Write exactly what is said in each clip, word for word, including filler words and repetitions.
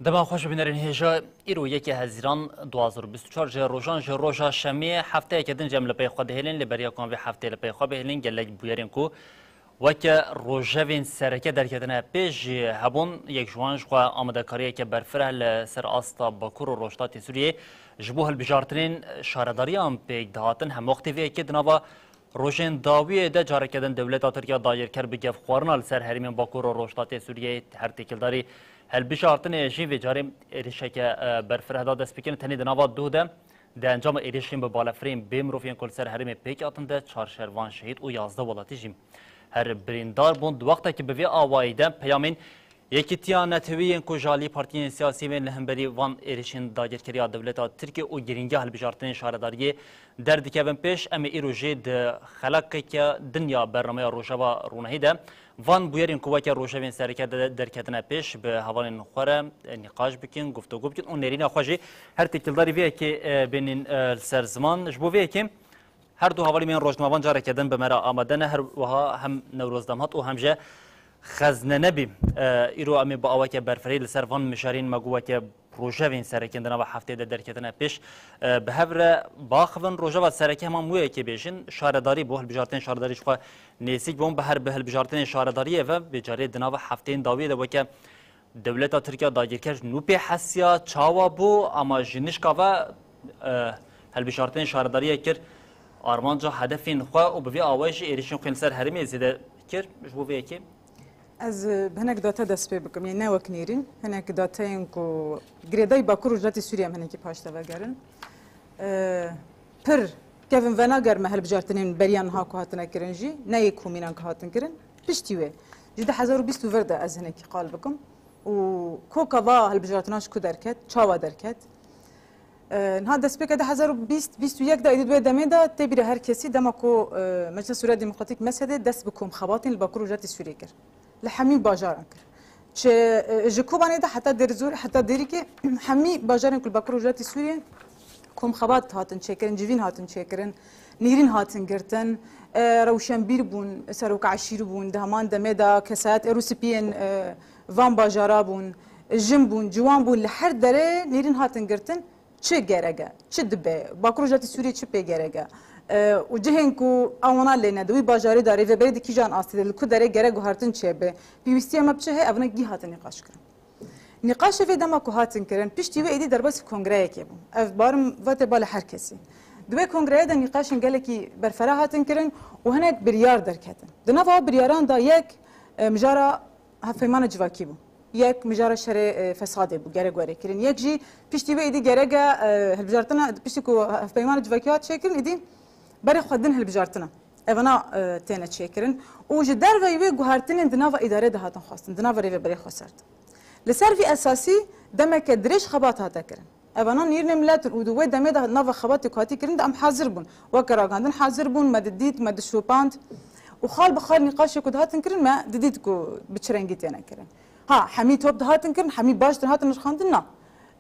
Dema xweş bînerên hêja, îro yekê Hezîran du hazar û bîst û çar ji rojan ji roja şemiyê hefteyeke din jî em li pey xwe dihêlin, lê beriya ku em vê hefteyê li pey xwe bihêlin gelek bûyerên ku weke rojevên sereke derketine pêş jî hebûn. Yek ji wan ji xwe amadekariyeke berfireh li ser asta Bakur û Rojhilatê Sûriyê ji bo hilbijartinên şaredariyan pêk dihatin. Hemwextê vê yekê di nava rojên dawiyê de careke din dewleta Tirk ya dagirker bi gefxwarina li ser herêmên Bakur û Rojhilatê Sûriyeyê her têkildarî hilbijartinê jî vê carê êrişeke, e, berfireh da dest pê kirin. Tenê di nava doh de di encama êrişên bi balefirên bê mirov yên ku li ser herêmê pêk hatin de çar şervan şehîd û yazdeh welatî jî her birîndar bûn. Di wextekî bi vê awayî de peyamên Yekîtiya Netewî yên ku ji alî partiyên siyasî bên li hemberî van êrişên dagirkeriya dewleta Tirkiyê û girîngiya hilbijartinên şaredariyê derdikevin pêş, em ê îro jî di xelakeke din ya bernameya Rojava Ronahî de van bûyerên ku weke rojevên sereke de derketine pêş bi hevalên xwe re nîqaş bikin, guftûgû bikin û nêrîna xwe jî her têkildarî vê yekê, e, bênîn, e, li ser ziman. Ji bo vê yekê her du hevalî me yên rojnamevan careke din bi me re amade ne. Her wiha hem Newroz Demhat û hem jî Xezne Nebî. E, îro em ê bi aweke berfirehî li ser van mijarên me got weke rojevên sereke di nava hefteyê de derketine pêş, e, bi hev re biaxivin. Rojeva sereke hema em wê yekê bêjin, şaredarî bû, hilbijartinên şaredarî ji xwe nêzîk bûn. Bi her bi hilbijartinên şaredariyê ve bi carê di nava hefteyên dawiyê de weke dewleta Tirk ya dagirker ji nû pê hesiya, çawa bû, ama ji nişka ve, e, hilbijartinên şaredariyê kir armanca hedefên xwe û bi vê awayî jî êrişên xwe li ser herêmê zêde kir. Ji bo vê yekê Ez, e, bi hinek date dest pê bikim, yên ne wek nêrîn, hinek dateyên ku girêdayî Bakur û Rojhilatê Sûriyê em hinekî paş de vegerin. E, pir kevin venager me hilbijartinên beriya niha ku hatine kirin jî, ne yê komînan ku hatin kirin. Piştî wê, ji du hezar û bîst û vir de ez hinekî qal bikim û koka va hilbijartina ji ku derket, çawa derket? E, niha destpêka du hezar û bîst, bîst û yek de, êdî di wê demê de tê bîra her kesî dema ku, e, Meclisa Sûriya Demokratîk, MSD'ê dest bi komxebatên li Bakur û Rojhilatê Sûriyê kir. Li hemî bajaran kir. Çi, e, ji Kobanê de heta Dêrizor, heta Dêrikê hemî bajarên ku li Bakur û Rojhilatê Sûriyê komxebat hatin çêkirin, civîn hatin çêkirin, nêrîn hatin girtin, e, rewşenbîr bûn, serok eşîr bûn, di heman demê de kesayet êrû spiyên, e, van bajara bûn, jin bûn, ciwan bûn, li her derê nêrîn hatin girtin. Çi gerek e? Çi dibe? Bakur û Rojhilatê Sûriyê çi pê gerek e? E, û cihên ku ewana lê ne, di wî bajarê de rêveberê di kîjan astê de, li ku derê gerek guhertin çêbe? Pêwîstiya me bi çi heye? Evne gî hatin nîqaş kirin. Nîqaşê vê dema ku hatin kirin, piştî wê êdî derbasî kongreyekê bû. Ev barim ve tê ba li her kesî. Di wê kongreyê de nîqaşên gelekî berfireh hatin kirin û hinek biryar derketin. Di nava biryarana de yek, e, mijara hevpeymana civakî bû. Yek mijara şerê, e, fesadê bû, gerek were kirin. Yek jî piştî wê êdî gerek e, e, hilbijartina, piştî ku hevpeymana civakî hat çêkirin, êdî berê xwe din hilbijartina. Evana, e, têne çêkirin. Û ji derveyî wê guhertinên di nava îdarê de hatin xwestin, di nava rêveberê xweser de. Li ser vî esasî demeke dirêj xebat hate kirin. Evana nêrînê milet in û di wê demê de nava xebatê ku hatî kirin de em hazir bûn. Weke ragandin hazir bûn, me didît, me dişopand. Û xal bi xal nîqaşê ku dihatin kirin me didît ku bi çi rengî têne kirin. Ha, hemî top dihatin kirin, hemî baş dihatin nirxandin, na.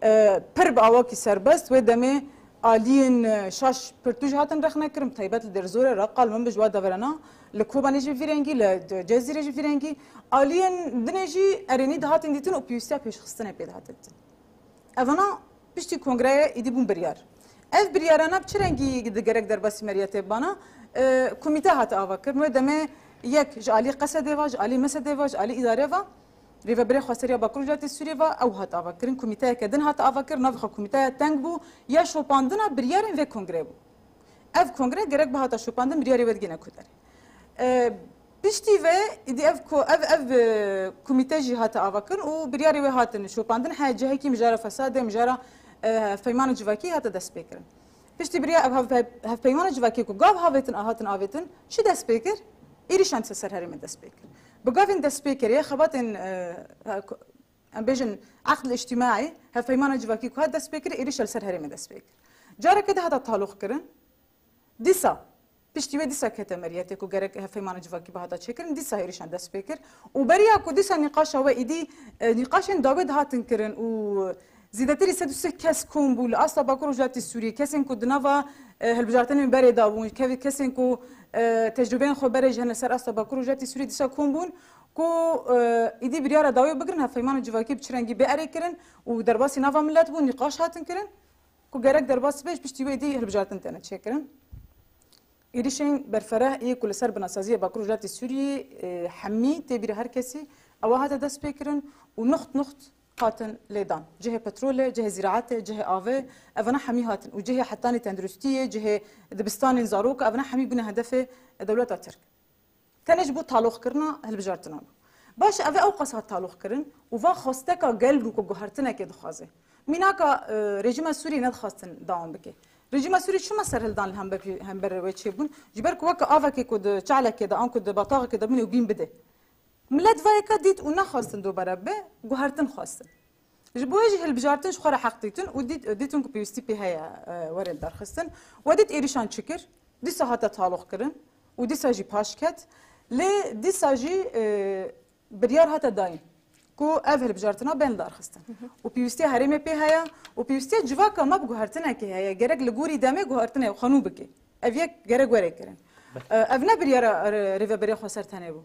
E, pir bi awakî serbest, wê demê aliyên, e, şaş pirtû jî hatin rexne kirin, bi taybet li Dêrzorê re qal min bi ji wa deverana, li Kobanê jî vî rengî, li Cezîrê jî vî rengî. Aliyên dinê jî erênî dihatin dîtin û pêwîstiya pêşxistinê pê dihatin dîtin. Evana piştî kongreyê êdî bûn biryar. Ev biryarana bi çi rengî di gerek derbasî meriyetê bana? E, komîte hate avakirin. Wê demê yek ji alî Qesedê ve, ji alî Mesedê ve, ji alî îdarê ve, rêvebirê xweseriya Bakur û Rojhilatê Sûriyê ve ew hate avakirin. Komîteyeke din hate avakirin. Navê xwe komîteya teng bû. Ya şopandina biryarên vê kongreyê bû. Ev kongre gerek bihata şopandin, biryarê wê digihîne ku derê. E, piştî ve êdî ev ko-, ev, ev, e, komîte jî hate avakirin û biryarê wê hatin şopandin. He cihekî mijara fesadê, mijara, e, hevpeymana civakî hate destpêkirin. Piştî biriya ev hevpe-, hevpeymana civakî ku gav havêtin a hatin avêtin, çi destpê kir? Êrîşan ser herêmê destpê kir. Bi gavên destpêkirê xebatên, e, e, ku-, em bêjin, eqd îctîmaî, hevpeymana civakî ku hat destpêkirin, êrîşa li ser herêmê destpê kir. Careke di hata taloq kirin, dîsa, piştî wê dîsa kete meriyetê ku gerek hevpeymana civakî bihata çêkirin, dîsa êrîşan dest pê kir. Û beriya ku dîsa nîqaşa we êdî, e, nîqaşên dawê dihatin kirin û zêdetirî sed û sih kes kom bû li asta Bakur Rojhilatê Sûriyê, kesên ku di nava, e, hilbijartinên berê de bûn, ke-, kesên ku, e, tecrûbeyên xwe berê jî hene ser asta Bakur Rojhilatê Sûriyê dîsa kom bûn ku, e, îdî biryara dawî bigirin, hevpeymana civakî bi çi rengî bê erê kirin û derbasî nava milet bû, nîqaş hatin kirin ku gerek derbas bibe, ji piştî wê îdî hilbijartin têne çêkirin. Êrîşên berfereh ê ku li ser binasaziyê Bakur Rojhilatê Sûriyê, e, hemî tê bîra her kesî, ewa hate destpêkirin û nuxt nuxt hatin lêdan. Cihê petrolê, cihê zîraetê, cihê avê, evana hemî hatin. Û cihê hetanî tenduristiyê, cihê dibistanên zarok, evana hemî bûne hedefê dewleta Tirk. Tenê ji bo taloqkirina hilbijartinan bû. Baş e, ev ê ewqas hat taloqkirin û va xwesteka gel bû ku guhertinekê dixwaze. Mînaka, e, rejîma Sûriyê nedixwastin dewam bike. Rejîma Sûriyê çima serhildan li hember, hember wê çêbûn? Ji ber ku weke avekê ku di çalekê de an ku di bataxekê de bûn û bîn bide. Milet vayeka dît û nexwastin dobere bibe, guhertin xwestin. Ji bo wê jî hilbijartin ji xwe re heq dîtin û dît, dîtin ku pêwîstî pê heye, e, were darxistin. We dît êrîşan çi kir? Dîsa hate taloq kirin û dîsa jî paş ket. Lê dîsa jî, e, biryar hate dayîn ku ev hilbijartina bên darxistin. Û pêwîstiya herêmê pê heye û pêwîstiya civaka me bi guhertinekê heye. Gerek li gorî demê guhertinê xwe nû bike. Ev yek gerek were kirin. E, ev ne biryara rê-, rêveberiya xweser tenê bû.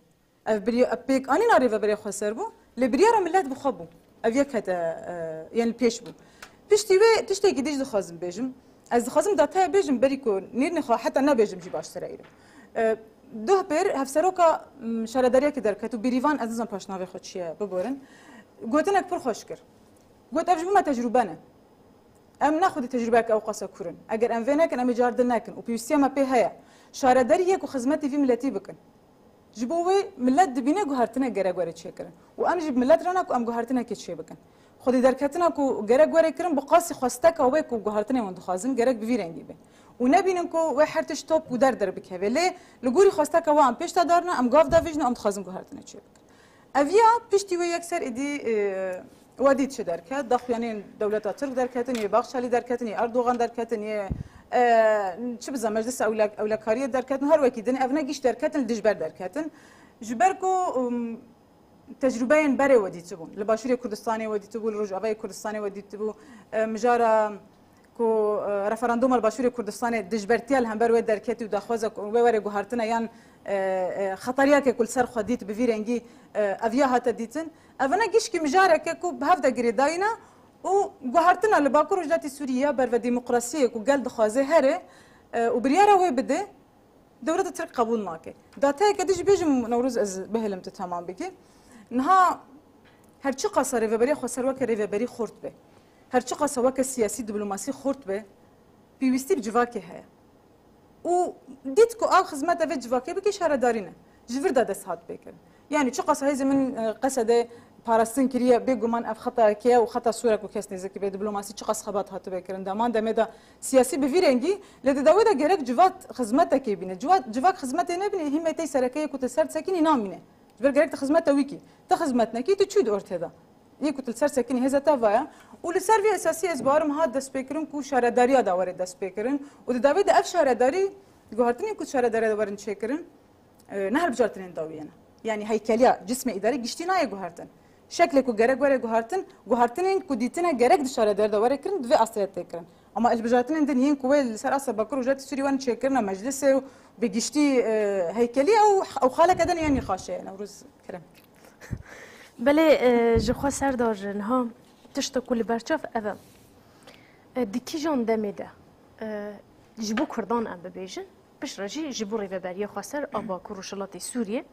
Ev birya-, ev pêkanîna Rêveberiya Xweser bû, lê biryara milet bi xwe bû. Ev yek hete, e, yên li pêş bû. Piştî wê tiştekî dî jî dixwazim bêjim. Ez dixwazim dateya bêjim, berî ku nêrînê xwe heta nebêjim jî baştir e îro. E, duh pêr hevseroka, m, şaredariyekê derket û bêrîvan, ez nizanim paşnavê xwe çi ye, biborin. Gotinek pir xweş kir. Got, ev ji bo me tecrûbe ne. Em ne xwedî tecrûbeyeke ewqasa kûr in. Eger em vê nekin, em ê cardin nekin û pêwîstiya me pê heye. Şaredarî ye ku xizmetê vî miletî bikin. Ji bo wê milet dibîne guhertinek gerek were çêkirin. Û em jî bi milet re ne ku em guhertinekê çêbikin. Xwedî derketina ku gerek were kirin bi qasî xwesteka wê ku guhertinê hûn dixwazin gerek bi vî rengî be. Û nebînin ku wê her tişt top û der der bikeve. Lê li gorî xwesteka we em pêş de darine, em gav davêjin û em dixwazin guhertinê çêbikin. Ev ya piştî wê yekser êdî, e, we dît çi derket. Daxuyaniyên dewleta Tirk derketin, yê Baxçelî derketin, yê Erdogan derketin, yê, e, çi biza Meclisa Ewle-, Ewlekariyê derketin, her wekî din ev ne giş derketin, li dijber derketin. Ji ber ku, um, tecrûbeyên berê we dîtibûn. Li Başûrê Kurdistanê we dîtibû, li Rojavayê Kurdistanê we dîtibû. E, mijara ku, e, referandûma li Başûrê Kurdistanê dijbertiya li hember wê derketî û daxwaza ku wê were guhartine yan, e, e, xeteriyeke ku li ser xwe dît bi vî rengî, e, ev ya hate dîtin. Evine gişkî mijareke ku bi hev de girêdayî ne û guhartina li Bakur Rojhilatê Sûriyê ya berve demokrasiyê ku gel dixwaze here, e, û biryara wê bide, dewleta Tirk qebûl nake. Dateyeke din jî bêjim, Newroz, ez bihêlim tu temam bikî. Niha her çiqasa rêveberiya xweser weke rêveberî xurt be, her çiqasa weke siyasî diplomasî xurt be, pêwîstî bi civakê heye. Û dît ku ew xizmeta vê civakê bike şaredarî ne. Ji vir de dest hat pêkirin. Yanî çiqas hêzê min, e, Qesedê parastin kiriye, bêguman ev xetayeke ye û xeta sor e ku kes nêzikî bê. Diplomasî çiqas xebat hatibe kirin. Deman demê de siyasî bi vî rengî, lê di dawê de gerek civat xizmetekê bîne. Civat, civak xizmetê nebîne, hîmê tey sereke yê ku tu ser disekînî namîne. Ji ber gerek tu xizmeta wî kî. Tu xizmet nekî, tu çû di ortê de. Yê ku tu li ser sekinî hêza te vaya. Û li ser vî esasî ez bawerim hat destpêkirin ku şaredariya da were destpêkirin. Û di dawê de ev şaredarî, guhartinên ku şaredariya da werin çêkirin, e, ne hilbijartinên dawiyê ne. Yanî heykeliya cismê îdarê giştî nayê guhertin. Şeklê ku gerek were guhertin, guhertinên ku dîtine gerek di şaredarî de were kirin, di vê astê de tê kirin. Ama hilbijartinên din yên ku wê li ser asta Bakur û Rojhilatê Sûriyê werin çêkirina meclisê û bi giştî, e, heykeliya ew, ew xaleke din yên nîqaşê ye, Newroz Kerem. Belê, e, ji xwe Serdar niha tişta ku li ber çav ev e. E, di kîjan demê de, e, ji bo Kurdan em bibêjin, piştre jî ji bo Rêveberiya Xweser a Bakur Rojhilatê Sûriyê,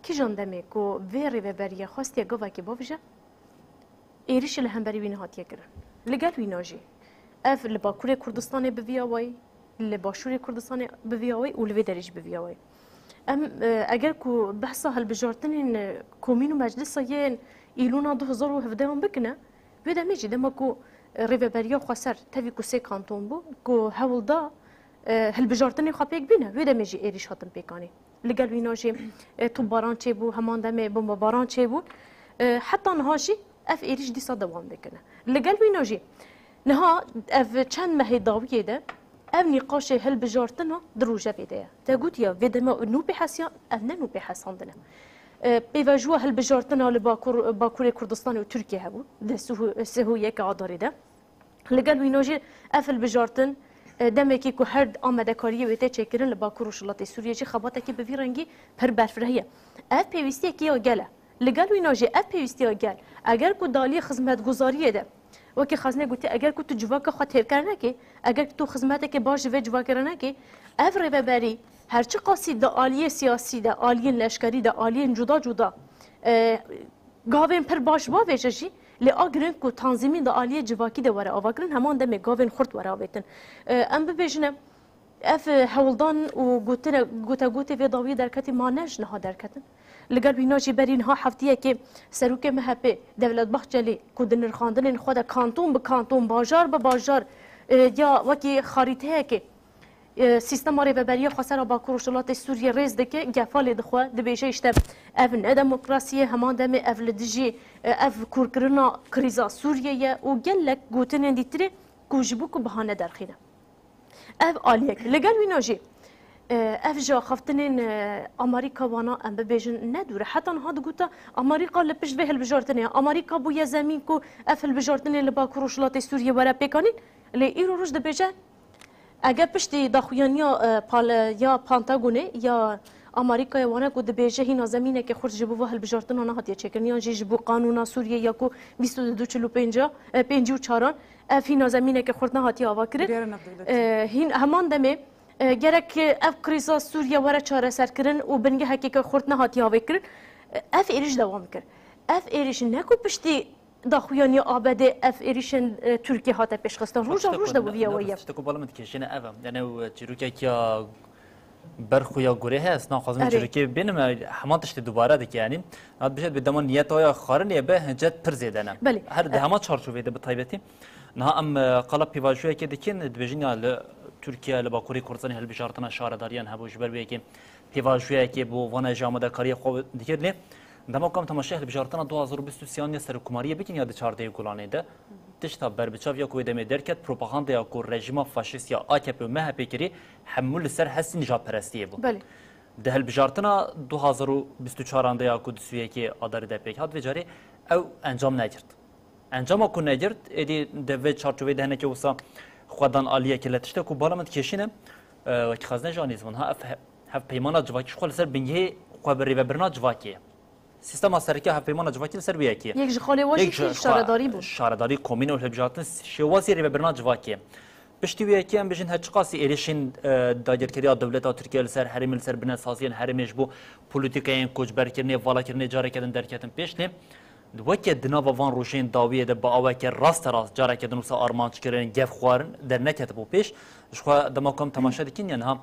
kîjan demê ku vê rêveberiya xwestiye gavekê bavêje, êrîşê li hemberî wî nehatiye kirin. Li gel wîna jî, ev li Bakurê Kurdistanê bi vî awayî, li Başûrê Kurdistanê bi vî awayî û li vê derê jî bi vî awayî. Em, e, eger ku behsa hilbijartinên, e, komîn û meclisa yên îlona du hezar û hevdehan bikine, wê demê jî dema ku, e, Rêveberiya Xweser tevî ku sê kanton bû, ku hewl da, e, hilbijartinên xwe pêk bîne, wê demê jî êrîş hatin pêkanîn. Li gel wîna jî, e, topbaran çêbû, heman demê bombebaran çêbû. E, heta niha jî ev êrîş dîsa dewam dikine. Li gel wîna jî, niha ev çend mehê dawiyê de ev nîqaşê hilbijartina di rojevê de ye. Te gotiya vê dema nû pê hesiya, ev ne nû pê hesandine. E, pêvajoya hilbijartina li Bakur, Bakurê Kurdistanê û Tirkiyê hebû, di Sihû-, sihû yek Adarê de. Li gel wîna jî ev hilbijartin, e, demekî ku her amadekariyê wê tê çêkirin li Bakur Rojhilatê Sûriyê jî xebatekî bi vî rengî pir berfireh e. Ev pêwîstiyekî ya gel e. Li gel wîna jî ev pêwîstiya gel, eger ku di aliyê xizmetguzariyê de, wekî Xezne gotî, eger ku tu civaka xwe têrker nekî, eger ku tu xizmeteke baş ji vê civakê re nekî, ev rêveberî her çiqasî di aliyê siyasî de, aliyên leşkerî de, aliyên cuda cuda, e, gavên pir baş bavêje jî, lê a giring ku tanzîmî di aliyê civakî de were avakirin, heman demê gavên xurt were avêtin. E, em bibêjine, Ev, e, hewldan û gotine, gotegotê vê dawiyê derketî ma ne ji niha derketin. Li gel wîna jî berî niha heftiyekê serokê M H P Devlet Bahçelî ku di nirxandinên xwe de kanton bi kanton, bajar bi bajar, e, ya wekî xarîteyekê, e, sîstema rêveberiya xwesera Bakur Rojhilatê Sûriyê rêz dike, gefa lê dixwe, dibêje, îşte, ev ne demokrasiyê, heman demê ev li dijî, e, ev kûrkirina krîza Sûriyê ye û gelek gotinên dîtirê ku ji bo ku bihane derxîne. Ev aliyek. Li gel wîna jî, e, ev ji axaftinên, e, Amerîka wana, em bibêjin, ne dûr e. Heta niha digota Amerîka li pişt vê hilbijartinê ye. Amerîka bûye zemîn ku ev hilbijartinê li Bakur Rojhilatê Sûriyê were pêkanîn. Lê îro roj dibêje, eger piştî daxuyaniya, e, pale-, ya Pentagonê ya Amerîkayê wana ku dibêje hîna zemîneke xurt ji bo va hilbijartina nehatiye çêkirin, yan jî ji bo qanûna Sûriyê ya ku bîst û du çil û pênc, e, pêncî û çaran, ev hîna zemîneke xurt nehatiye avakirin. Bigere navdewletî. E, hîn heman demê, e, gerek ev krîza Sûriye were çareserkirin û bingehekeke xurt nehatiye avêkirin. E, ev êrîş dewam kir. Ev êrîş ne ku piştî daxuyaniya A B D ev êrîşên, e, Tirkiye hate pêşxistin. Roja roj de bûviye weye. Tiştek ku bala min dikêşîne ev e. Yani ew çîrokek ya Berxuya gurê heye, ez naxwazim Erê. çirikê bînim, e, heman tiştê dubare dike, yanî. Hat bişêt bi dema niyeta ya xwarinê be, hincet pir zêde ne. Belê. Her di E, hema çarçovê de bi taybetî. Niha em, e, qala pêvajoyekê dikin, dibêjin ya li Tirkiye, li Bakurê Kurdistanê hilbijartina şaredariyan hebû, ji ber wê yekê pêvajoyekê bo van jî amadekariyê xwe dikir, lê dema ku em temaşe hilbijartina du hazar û bîst û sê an ya serokkomariyê bikin ya di çardehê Gulanê de, Tişta berbiçav ya ku wê demê derket, propagandaya ku rejîma faşîst ya A K P û M H P kirî, hemû li ser hestî nijadperestiyê bû. Belê. Di hilbijartina du hazar û bîst û çaran de ya ku di sî û yekê Adarê de pêk hat, vê carê ew encam negirt. Encama ku negirt, êdî di vê çarçoveyê de hinekî wisa xwe dan aliyekê li tiştê ku bala min dikêşîne, e, wekî xezne jî anî ziman. Ha, ev he-, hevpeymana civakî ji xwe li ser bingehê xwe bi rêvebirina civakê ye. Sîstema sereke hevpeymana civakî li ser wê yekê. Yek ji xalê wan jî Yek ji xwe şaredarî bû. Şaredarî, komîn û hilbijartin şêwazê rêvebirina civakê. Piştî wê yekê em bijin her çiqasî êrişên, e, dagirkeriya dewleta Tirkiye li ser herêmê, li ser binesaziyên herêmê ji bo polîtîkayên koçberkirinê, valakirinê careke din derketin pêş, lê weke di nava van rojên dawiyê de bi aweke rasterast careke din wisa armanc kirin, gef xwarin derneketibû pêş. Ji xwe dema ku em temaşe dikin, ya niha,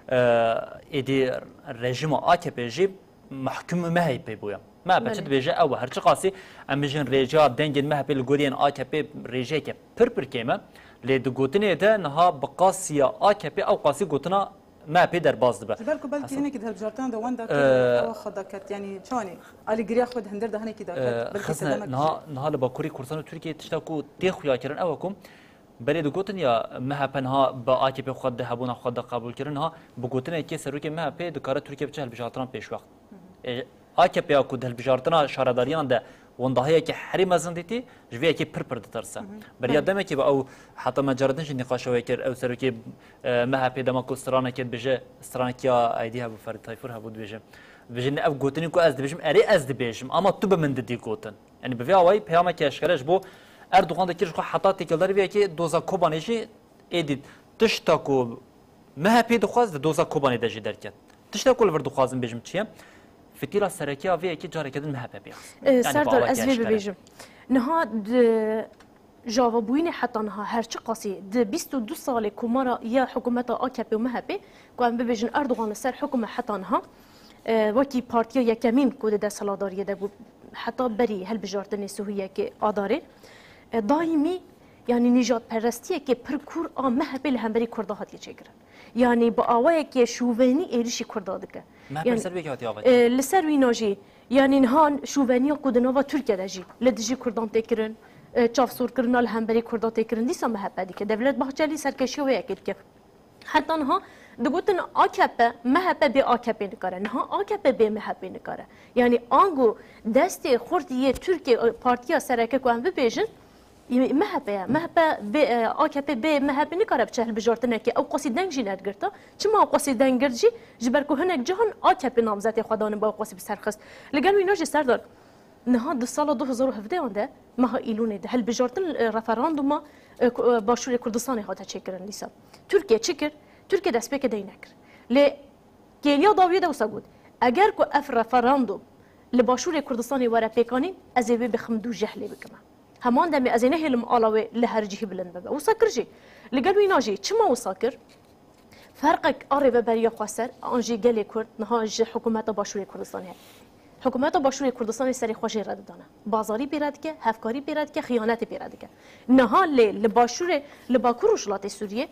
e, êdî rejîma A K P jî mehkum M H P bûye. M H P çi Belê. dibêje ew e. Her çiqasî em bijin rêjeya dengên M H P li goriyên A K P rêjeyeke pir pir kêm e. Lê di gotinê de niha bi qasiya A K P ew qasî gotina M H P derbas dibe. Ji ber ku belkî Hasan. hinekî di hilbijartina de wenda Ee, kir, ew xwe daket, yanî çawanî alîgiriya xwe di hundir de hinekî daket, Ee, belkî Xezne, sedemekî niha, niha li Bakurê Kurdistanê û Tirkiyeyê tişta ku tê xuyakirin ew e ku Berê digotin ya M H P niha bi A K P xwe di hebûna xwe de qebûl kirin, niha bi gotinekê serokê M H P dikare Tirkiye biçe hilbijartinan pêşwext. E, A K P ya ku di hilbijartina şaredariyan de wendahiyeke herî mezin dîtî, ji vê yekê pir pir ditirse. Beriya demekê bi ew heta me cara din jî nîqaşa wê kir, ew serokê, e, M H P dema ku stranekê dibêje, stranekiya aydî hebû, Ferîd Tayfur hebû dibêje. Dibêje, ne ev gotinên ku ez dibêjim, erê ez dibêjim, ama tu bi min didî gotin. Yanî bi vê awayî peyameke eşkere ji bo Erdogan de kir, ji xwe heta têkildarî vê yekê doza Kobanê jî êdî tişta ku M H P dixwest di doza Kobanê de jî derket. Tişta ku li vir dixwazim bêjim çi ye? Fitîla sereke ya vê yekê careke din M H P pê xist. E, Yanî bi Serdar, awayeke ez vê eşkere. bibêjim. Niha di Ji avabûyînê heta niha her çiqasî di bîst û du salê komara ya hikûmeta A K P û M H P, ku em bibêjin Erdogan li ser hikûme heta niha, e, wekî partiya yekemîn ku di desthilatdariyê de bû, heta berî hilbijartinê sî û yekê Adarê, e, daîmî, yanî nîjadperestiyekê pir kûr a M H P li hemberî Kurda hatiye çêkirin. Yanî bi awayekê şûvenî êrişî Kurda dike. M H P Yanî, li ser wê yekê hatiye avêtin. e, li ser wîna jî, yanî niha şûveniya ku di nava Tirkiye de jî li dijî Kurdan tê kirin, e, çavsorkirina li hemberî Kurda tê kirin, dîsa M H P dike. Devlet Bahçelî serkêşiya wê yekê dike. Heta niha digotin A K P, M H P bê A K P nikare. Niha A K P bê M H P nikare. Yanî ango destê xurt yê Tirkiye, e, partiya sereke ku em bibêjin, M H P ye. M H P bê, e, A K P bê M H P nikare biçe hilbijartinekê. Ew qasî deng jî nedigirta. Çima ew qasî deng girt jî? Ji ber ku hinek cihan A K P namzetê xwe dane ba ew qasî bi ser xist. Li gel wîna jî Serdar, niha di sala du hezar û hevdehan de, meha Îlûnê de hilbijartin, e, referanduma, e, ku, e, Başûrê Kurdistanê hate çêkirin dîsa. Tirkiye çi kir? Tirkiye destpêkê dey nekir. Lê kêliya dawiyê de wisa got, eger ku ev referandum li Başûrê Kurdistanê were pêkanîn, ez ê wê bixim dû jehlê bikime. Heman demê ez ê nehêlim ala wê li her cihî bilind bibe. Wisa kir jî. Li gel wîna jî çima wisa kir? Ferqek a Rêveberiya Xweser an jî gelê Kurd niha ji hikûmeta Başûrê Kurdistanê heye. Hikûmeta Başûrê Kurdistanê serê xwe jê re didane. Bazarî pê re dike, hevkarî pê re dike, xiyanetê pê re dike. Niha lê li Başûrê, li Bakur Rojhilatê Sûriyê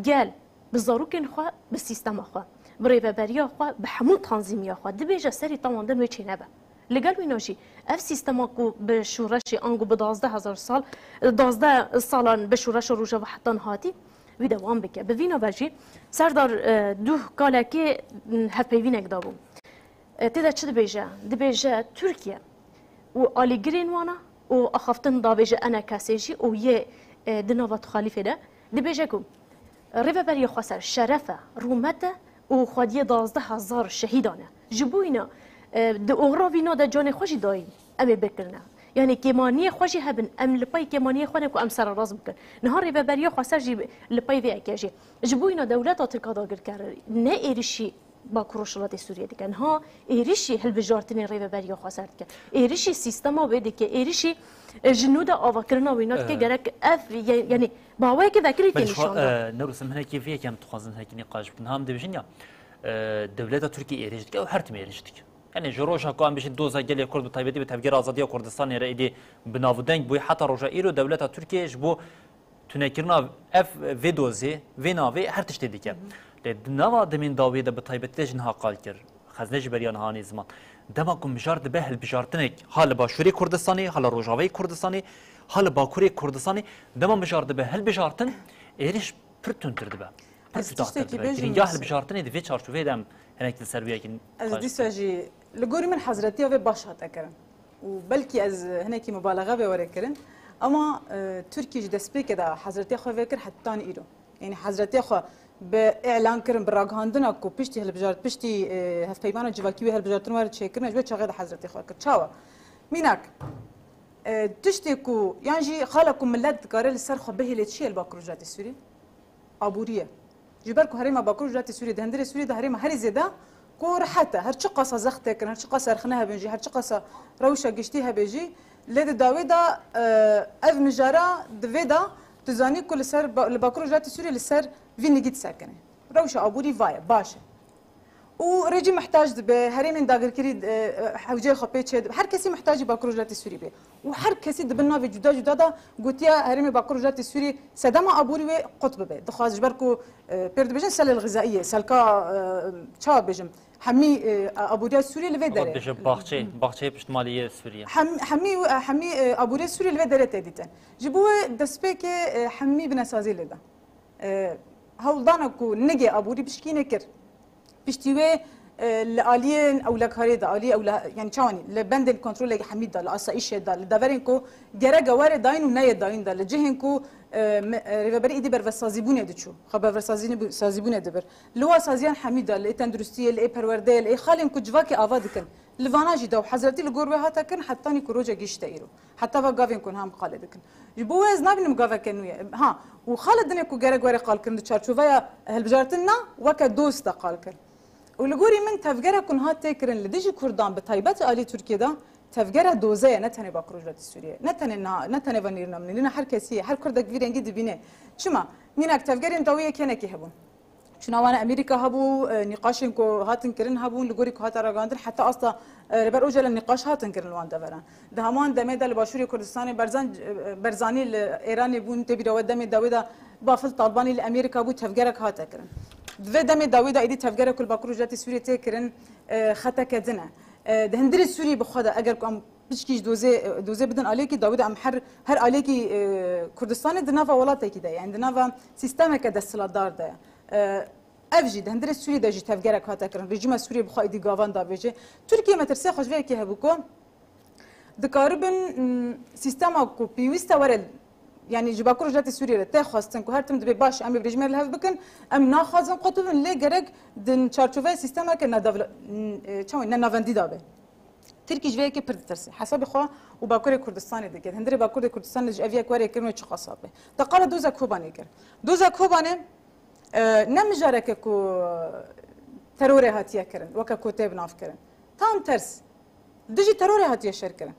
gel bi zarokên xwe, bi sîstema xwe, bi rêveberiya xwe, bi hemû tanzîmiya xwe dibêje serî tawandan wê çênebe. Li gel wîna jî ev sîstema ku bi şûreşê ango bi duwazdeh hezar sal, duwazdeh salan bi şûreşa Rojava heta niha hatî, wî dewam bike. Bi vîna ve jî Serdar, e, duh kalekê, m, hevpeyvînek dabû. E, tê de çi dibêje? Dibêje Tirkiye û alîgirên wana û axaftin davêje E N K S jî û yê, e, di nava Xalîfê de dibêje ku Rêveberiya Xweser şeref e, rûmet e û xwediyê duwazdeh hezar şehîdan e. Ji bo wîna, e, di oxira vîna de canê xwe jî dayîn, em ê bikirine. Yanî kêmaniyê xwe jî hebin, em li pey kêmaniyê xwe ne ku em sererast bikin. Niha Rêveberiya Xweser jî li pey vê yekê jî. Ji bo wîna dewleta Tirk a dagirker ne êrişî Bakur Rojhilatê Sûriyê dike. Niha êrişî hilbijartinê Rêveberiya Xweser dike. Êrişî sîstema wê dike. Êrişî, e, ji nû de avakirina wîna dike. Ee. Gerek ev, ye-, yanî, bi awayekî vekirî tê nîşan da. Ee, Newroz, em hinekî vê yekê em dixwazin hinekî nîqaş bikin. Niha em dibêjin ya, e, dewleta Tirkiyê êrîş dike û her tim êrîş dike. Yanî ji roja ku em bêjin doza gelê Kurd bi taybetî bi tevgera azadiya Kurdistanê re êdî bi navdeng bûye heta roja îro dewleta Tirkiyê ji bo tunekirina ev, vê dozê, vê navê her tiştê dike. Lê di nava demên dawiyê de bi taybetî de jî niha qal kir. Xezne jî beriya niha anî ziman. Dema ku mijar dibe hilbijartinek ha li Başûrê Kurdistanê, ha li Rojavayê Kurdistanê, ha li Bakurê Kurdistanê, dema mijar dibe hilbijartin, êrîş pir tundtir dibe. Pir cudatir dibe. Girîngiya hilbijartinê di vê çarçoveyê de em hinek li ser wê yekî nîqaş bikin. Ez dîsa jî, li gorî min hezretiya vê baş hate kirin. Û belkî ez hinekî mubalexe vê were kirin. Ama, e, Tirkiye ji destpêkê de hezretiya xwe vê kir hetan îro. Yanî hezretiya xwe bi îlan kirin, bi ragihandina ku piştî hilbijar-, piştî, e, hevpeymana civakî wê hilbijartin were çêkirin, ji wê çaxê de hezretiya xwe kir. Çawa? Mînak, e, tiştê ku, yan jî xala ku milet dikare li ser xwe bihêle çi ye li Bakur Rojhilatê Sûriyê? Aborî ye. Ji ber ku herêma Bakur Rojhilatê Sûriyê di hundirê Sûriyê de herêma herî zêde ku rehet e. Her çiqasa zext tê kirin, her çiqasa rexne hebin jî, her çiqasa rewşa giştî hebe jî, lê di dawê de, e, ev mijara di vê de tu zanî ku li ser ba-, li Bakur Rojhilatê Sûriyê li ser vî nigî disekine. Rewşa aborî va ye, baş e. Û rê jî mihtac dibe, herêmên dagirkirî, e, e, hewceyê xwe pê çê dibe. Her kesî mihtacî Bakur Rojhilatê Sûrî bê. Û her kesî di bin navê cuda cuda de gotiya herêmê Bakur Rojhilatê Sûrî sedema aborî wê qut bibe. Dixwaz ji ber ku, e, pêr dibêjin selel xizaiye, selka, e, çawa bêjim, hemî, e, aboriya Sûrî li vê derê. Dibêje baxçeyê, baxçeyê piştmalî yê Sûrî ye. Hem-, hemî, e, hemî, e, aboriya Sûrî li vê derê tê dîtin. Ji bo wê destpêkê, e, hemî binesazî lê de. E, hewldana ku nigê aborî pişkî nekir. Piştî wê, e, li aliyên ewlekarê de, aliyê ewle-, yani çawanî, li bendên kontrolê hemî de, li asayîşê de, li deverên ku gereke were dayîn û neyê dayîn de, li cihên ku, e, me-, e, rêveberî êdî bervesazîbûnê diçû, xwe bervesazînî bû-, sazîbûnê dibir. Li wa saziyan hemî de, li ê tenduristiyê, li ê perwerdeyê, li ê xalên ku civakê ava dikin. Li vana jî de û hezretî li gor wê hate kirin, hetanî ku roja gihişte îro. Heta va gavên ku niha em qalê dikin. Ji bo wê ez nabînim gaveke nû ye. Ha, û xala dinê ku gerek were qalkirin di çarçoveya hilbijartin na, weke doz de qal kir. Û li gorî min tevgera ku niha tê kirin li dijî Kurdan bi taybet alî Tirkiyê de tevgera doze ye, ne tenê Bakur Rojhilatê Sûriyê. Ne tenê niha, ne tenê va nêrîna min e. Nîna her kesî ye, her Kurdek vî rengî dibîne. Çima? Mînak tevgerên dawî yek hinekî hebûn. Çûna wan Amerîka hebû, e, nîqaşên ku hatin kirin hebûn, li gorî ku hate ragihandin, heta asta, e, Rêber Ocalan nîqaş hatin kirin li wan deveran. Di heman demê de li Başûrê Kurdistanê Berzan-, e, Berzanî li Êranê bûn, tê bîra we demê dawê de Bafil Talbanî li Amerîka bû, tevgerek hate kirin. Di vê demê dawê de êdî tevgerek ku li Bakur Rojhilatê Sûriyê tê kirin, e, xeteke din e. E, di hundirê Sûriyê bi xwe de eger ku em piçkî ji dozê, dozê bidin aliyekî, dawî de em her, her aliyekî, e, Kurdistanê di nava welatekî de ye, yani di nava sîstemeke desthilatdar de ye. E, ev jî di hundirê Sûriyê de jî tevgerek hate kirin. Rejîma Sûriyê bi xwe êdî gavan davêje. Tirkiye metirsê xwe ji vê yekê hebû ku dikaribin, m, sîstema ku pêwîst e were Yanî ji Bakur Rojhilatê Sûriyê re tê xwestin ku her tim dibê baş em ê bi rejîmê re li hev bikin, em naxwazin qut bibin, lê gerek di çarçoveya sîstemeke nedewle-, n-, e, çawa nenavendî de be. Tirkî ji vê yekê pir ditirse. Hesabê xwe û Bakurê Kurdistanê dike. Hundirê Bakurê Kurdistanê ji ev yek were kirin wê çiqas be. Te qala doza Kobanê kir. Doza Kobanê, e, ne mijareke ku terorê hatiye kirin, weke ku tê bi nav kirin. Tam ters. Dijî terorê hatiye şer kirin.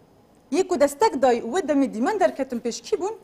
Yê ku destek dayî û wê demê dîmen derketin pêş kî bûn?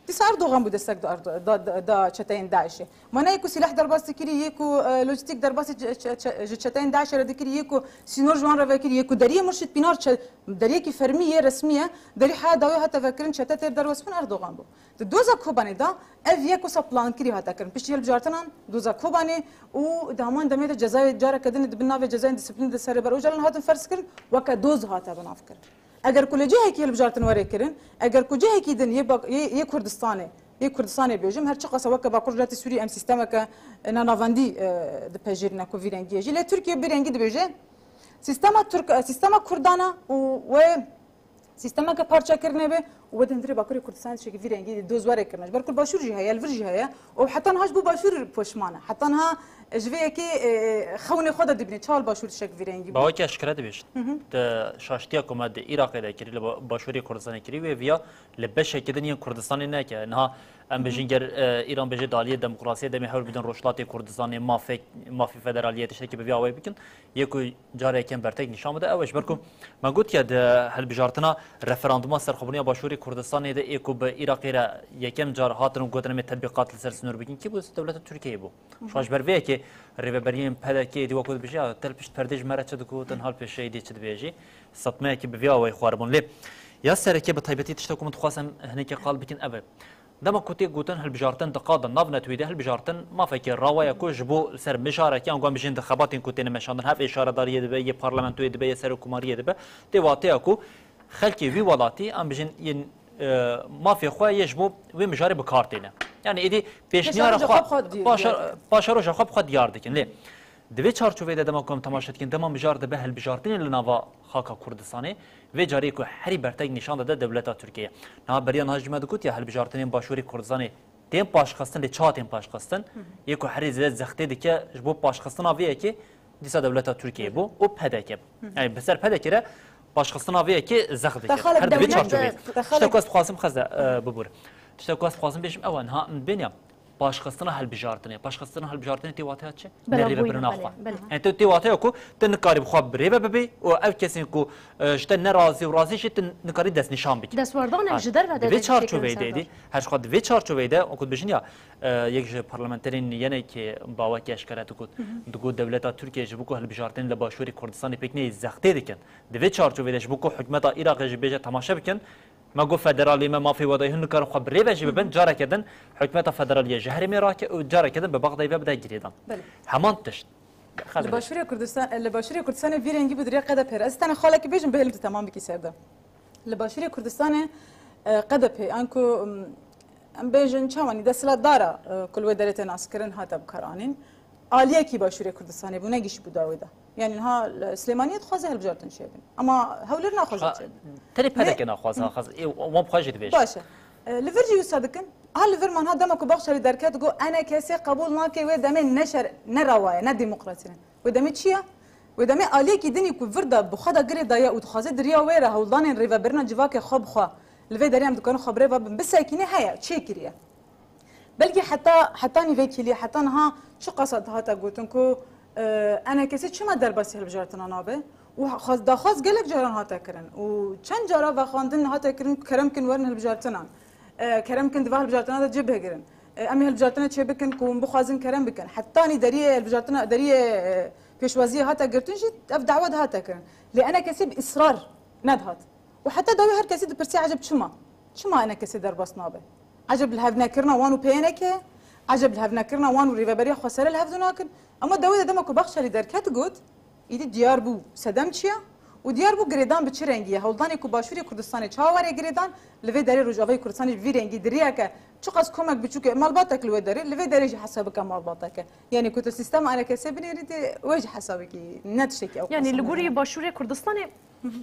Dîsa Erdogan bû destek da Erdo-, da, da, da çeteyên DAIŞê. Mana yê ku sîleh derbas dikirî, yê ku, e, lojîstîk derbasî çe-, çe-, çe-, ji çeteyên DAIŞê re dikirî, yê ku sînor ji wan re vekirî, yê ku deriyê Murşid Pînar çe-, deriyekî fermî yê resmî ye, derî heya dawî hate vekirin, çete têr derwes bûn Erdogan bû. Di doza Kobanê de ev yek wisa plankirî hate kirin. Piştî hilbijartinan doza Kobanê û di heman demê de cezayê careke din di bin navê cezayên disiplînê de ser Rêber Ocalan hatin ferz kirin, weke doz hate bi nav kirin. Eger ku li cihekî hilbijartin were kirin, eger ku cihekî din yê bak-, yê, yê Kurdistanê, yê Kurdistanê bêjim, her çiqas e weke Bakur Rojhilatê Sûriyê em sîstemeke, e, nenavendî, e, dipejirîne ku vî rengî ye jî. Lê Tirkiye bi rengî dibêje, sîstema Tirk, e, sîstema Kurdan e û wê sîstemeke parçekirinê be û wê di hundirê Bakurê Kurdistanê tiştekî vî rengî doz were kirine. Ji ber ku li Başûr jî heye, li vir jî heye û heta niha ji bo Başûr poşman e. Heta niha ji vê yekê, e, xewnê xwe de dibîne. Çawa li Başûr tiştek vî rengî bû? Bi awekî eşkere dibêjin. Hı hı. Di şaştiya ku me di Iraqê de kirî, li ba-, Başûrê Kurdistanê kirî, wê viya li beşekî din yên Kurdistanê neke. Niha em Hı hı. bêjin ger, e, Îran bêje di aliyê demokrasiyê demê hewl bidin Rojhilatê Kurdistanê, mafê, mafê federaliyê tiştekî bi vî awayî bikin. Yê ku carê yekem bertek nîşan bide ew e, ji ber ku me gotiye di hilbijartina referanduma serxwebûniya Başûrê Kurdistanê de ê ku bi Iraqê re yekem car hatin û gotin em ê tetbîqat li ser sinor bikin, kî bû? Dewleta Tirkiyeyê bû. Hı hı. Şuan ji ber vê yekê rêveberiyên P D K êdî wekû dibêje, ya te li pişt perdê ji me re çi digotin, hal pêşeyê dê çi dibêjî. Sedmeyekî bi vî awayî xwar bûn. Lê ya sereke bi taybetî tişta ku min dixwazim hinekî qal bikin ev e. Dema ku tê gotin hilbijartin diqadin, nav netewî de hilbijartin mafekî rawa ye ku ji bo li ser mijarekî, ango em bijîn di xebatên ku têne meşandin, hev ê şaredariyê dibe, yê parlamentoyê dibe, yê serokkomariyê dibe, tê wateya ku xelkê wî welatî, em bijîn yên, e, mafê xwe yê ji bo wê mijarê bi kar têne. Yani êdî pêşniyara Paşeroja xwe, xwe bi xwe diyar paşa-, dikin. Paşeroja xwe bi xwe diyar dikin. Lê Di vê çarçoveyê de dema ku em temaşe dikin, dema mijar dibe hilbijartinê li nava xaka Kurdistanê, vê carê ku herî bertek nîşan dide dewleta Tirkiyeyê. Niha beriya niha jî me digot ya hilbijartinên Başûrê Kurdistanê tên paşxistin, lê çawa tên paşxistin? Hı hı. Yê ku herî zêde zextê dike ji bo paşxistina vê yekê dîsa dewleta Tirkiyeyê bû û P D K bû. Hı hı. Yani bi ser P D K re paşxistina vê yekê zext dike. Her di vê çarçoveyê. Tişta ku ez dixwazim xeze, e, bibûr. Tişta ku ez dixwazim bêjim ew e, niha em bêniya Paşxistina hilbijartinê. Paşxistina hilbijartinê tê wateya çi? Belê, Nerêvebirina belê, xwe. Belê. Yani tu tê wateya ku tu nikarî bi xwe birêve bibî û ev kesên ku, e, ji te nerazî û razî jî tu nikarî destnîşan bikî. Destwardan ev Ha, ji derve de Di vê çarçoveyê de êdî, her ji xwe di vê çarçoveyê de, wekû dibêjin ya, e, yek ji parlamenterên yenekê bawekî eşkere digot, Hı hı. digot dewleta Tirkiye ji bo ku hilbijartinê li Başûrê Kurdistanê pêk neyê zextê dikin. Di vê çarçoveyê de ji bo ku hikûmeta Iraqê jî bêje temaşe bikin, Me got federalî me mafê we dayî, hûn nikarin xwe bi rê ve jî bibin, careke din hikûmeta federalî ye ji herêmê rake û careke din bi Bexdayê ve bide girêdan. Belê. Heman tişt. Li Başûrê Kurdistan, li Başûrê Kurdistanê vî rengî bû di rê Q D P re. Ez tenê xalekî bêjim, bihêlim tu temam bikî ser de. Li Başûrê Kurdistanê, e, Q D P, anku, em, em bêjin çawanî desthilatdara, e, ku li wê derê tê naskirin hate bikaranîn. Aliyekî Başûrê Kurdistanê bû, ne gişî bû dawê de. Yani niha li Silêmaniyê dixwaze hilbijartin çêbin. Ama Hewlêr naxwaze çêbin. Tenê P D K naxwaze, ha, xaz-, ê, wan bi xwe jî dibêje. Baş e. E, li vir jî wisa dikin. Ha li vir man ha dema ku Baxçelî derket got, E N K S qebûl nake wê demê ne şer-, ne rawa ye, ne demokrasî ne. Wê demê çi ye? Wê demê aliyekî dinî ku vir de bi xwe de girê daye û dixwaze di riya wê re hewldanên rêvebirina civakê xwe bi xwe, li vê derê em dikarin xwe bi rê ve bin, bisekîne heye, çêkiriye. Belkî heta, hetanî vê kêliyê, heta niha çiqas hate gotin ku, e, E N K S çima derbasî hilbijartina nabe? Û xwaz-, daxwaz gelek caran hate kirin û çend cara vexwendin hate kirin ku kerem kin werin hilbijartinan. E, kerem kin di va hilbijartina de cih bigirin. E, em ê hilbijartina çê bikin ku hûn bixwazin kerem bikin. Hetanî deriyê hilbijartina, deriyê, e, pêşwaziyê hate girtin jî ev dawa dihate kirin. Lê E N K S bi israr nedihat. Û heta dawî her kesî dipirse, eceb çima? Çima E N K S derbas nabe? Eceb lihevnekirina wan û P Y N K? Eceb lihevnekirina wan û Rêveberiya Xweser e li hev du nakin? Ama dawî de dema ku Baxçelî derket got, îdî diyar bû sedem çi ye Û diyar bû girêdan bi çi rengî ye? Hewldanê ku Başûrê Kurdistanê çawa were girêdan, li vê derê Rojavayê Kurdistanê ji vî rengî diriyeke çiqas komek biçûk e, malbatek li wê derê, li vê derê jî hesabike malbateke. Yanî ku tu sîstema enekesê binêrî dê wê jî hesabekî ne tiştekî ew Yanî qasane li gorî ye. Başûrê Kurdistanê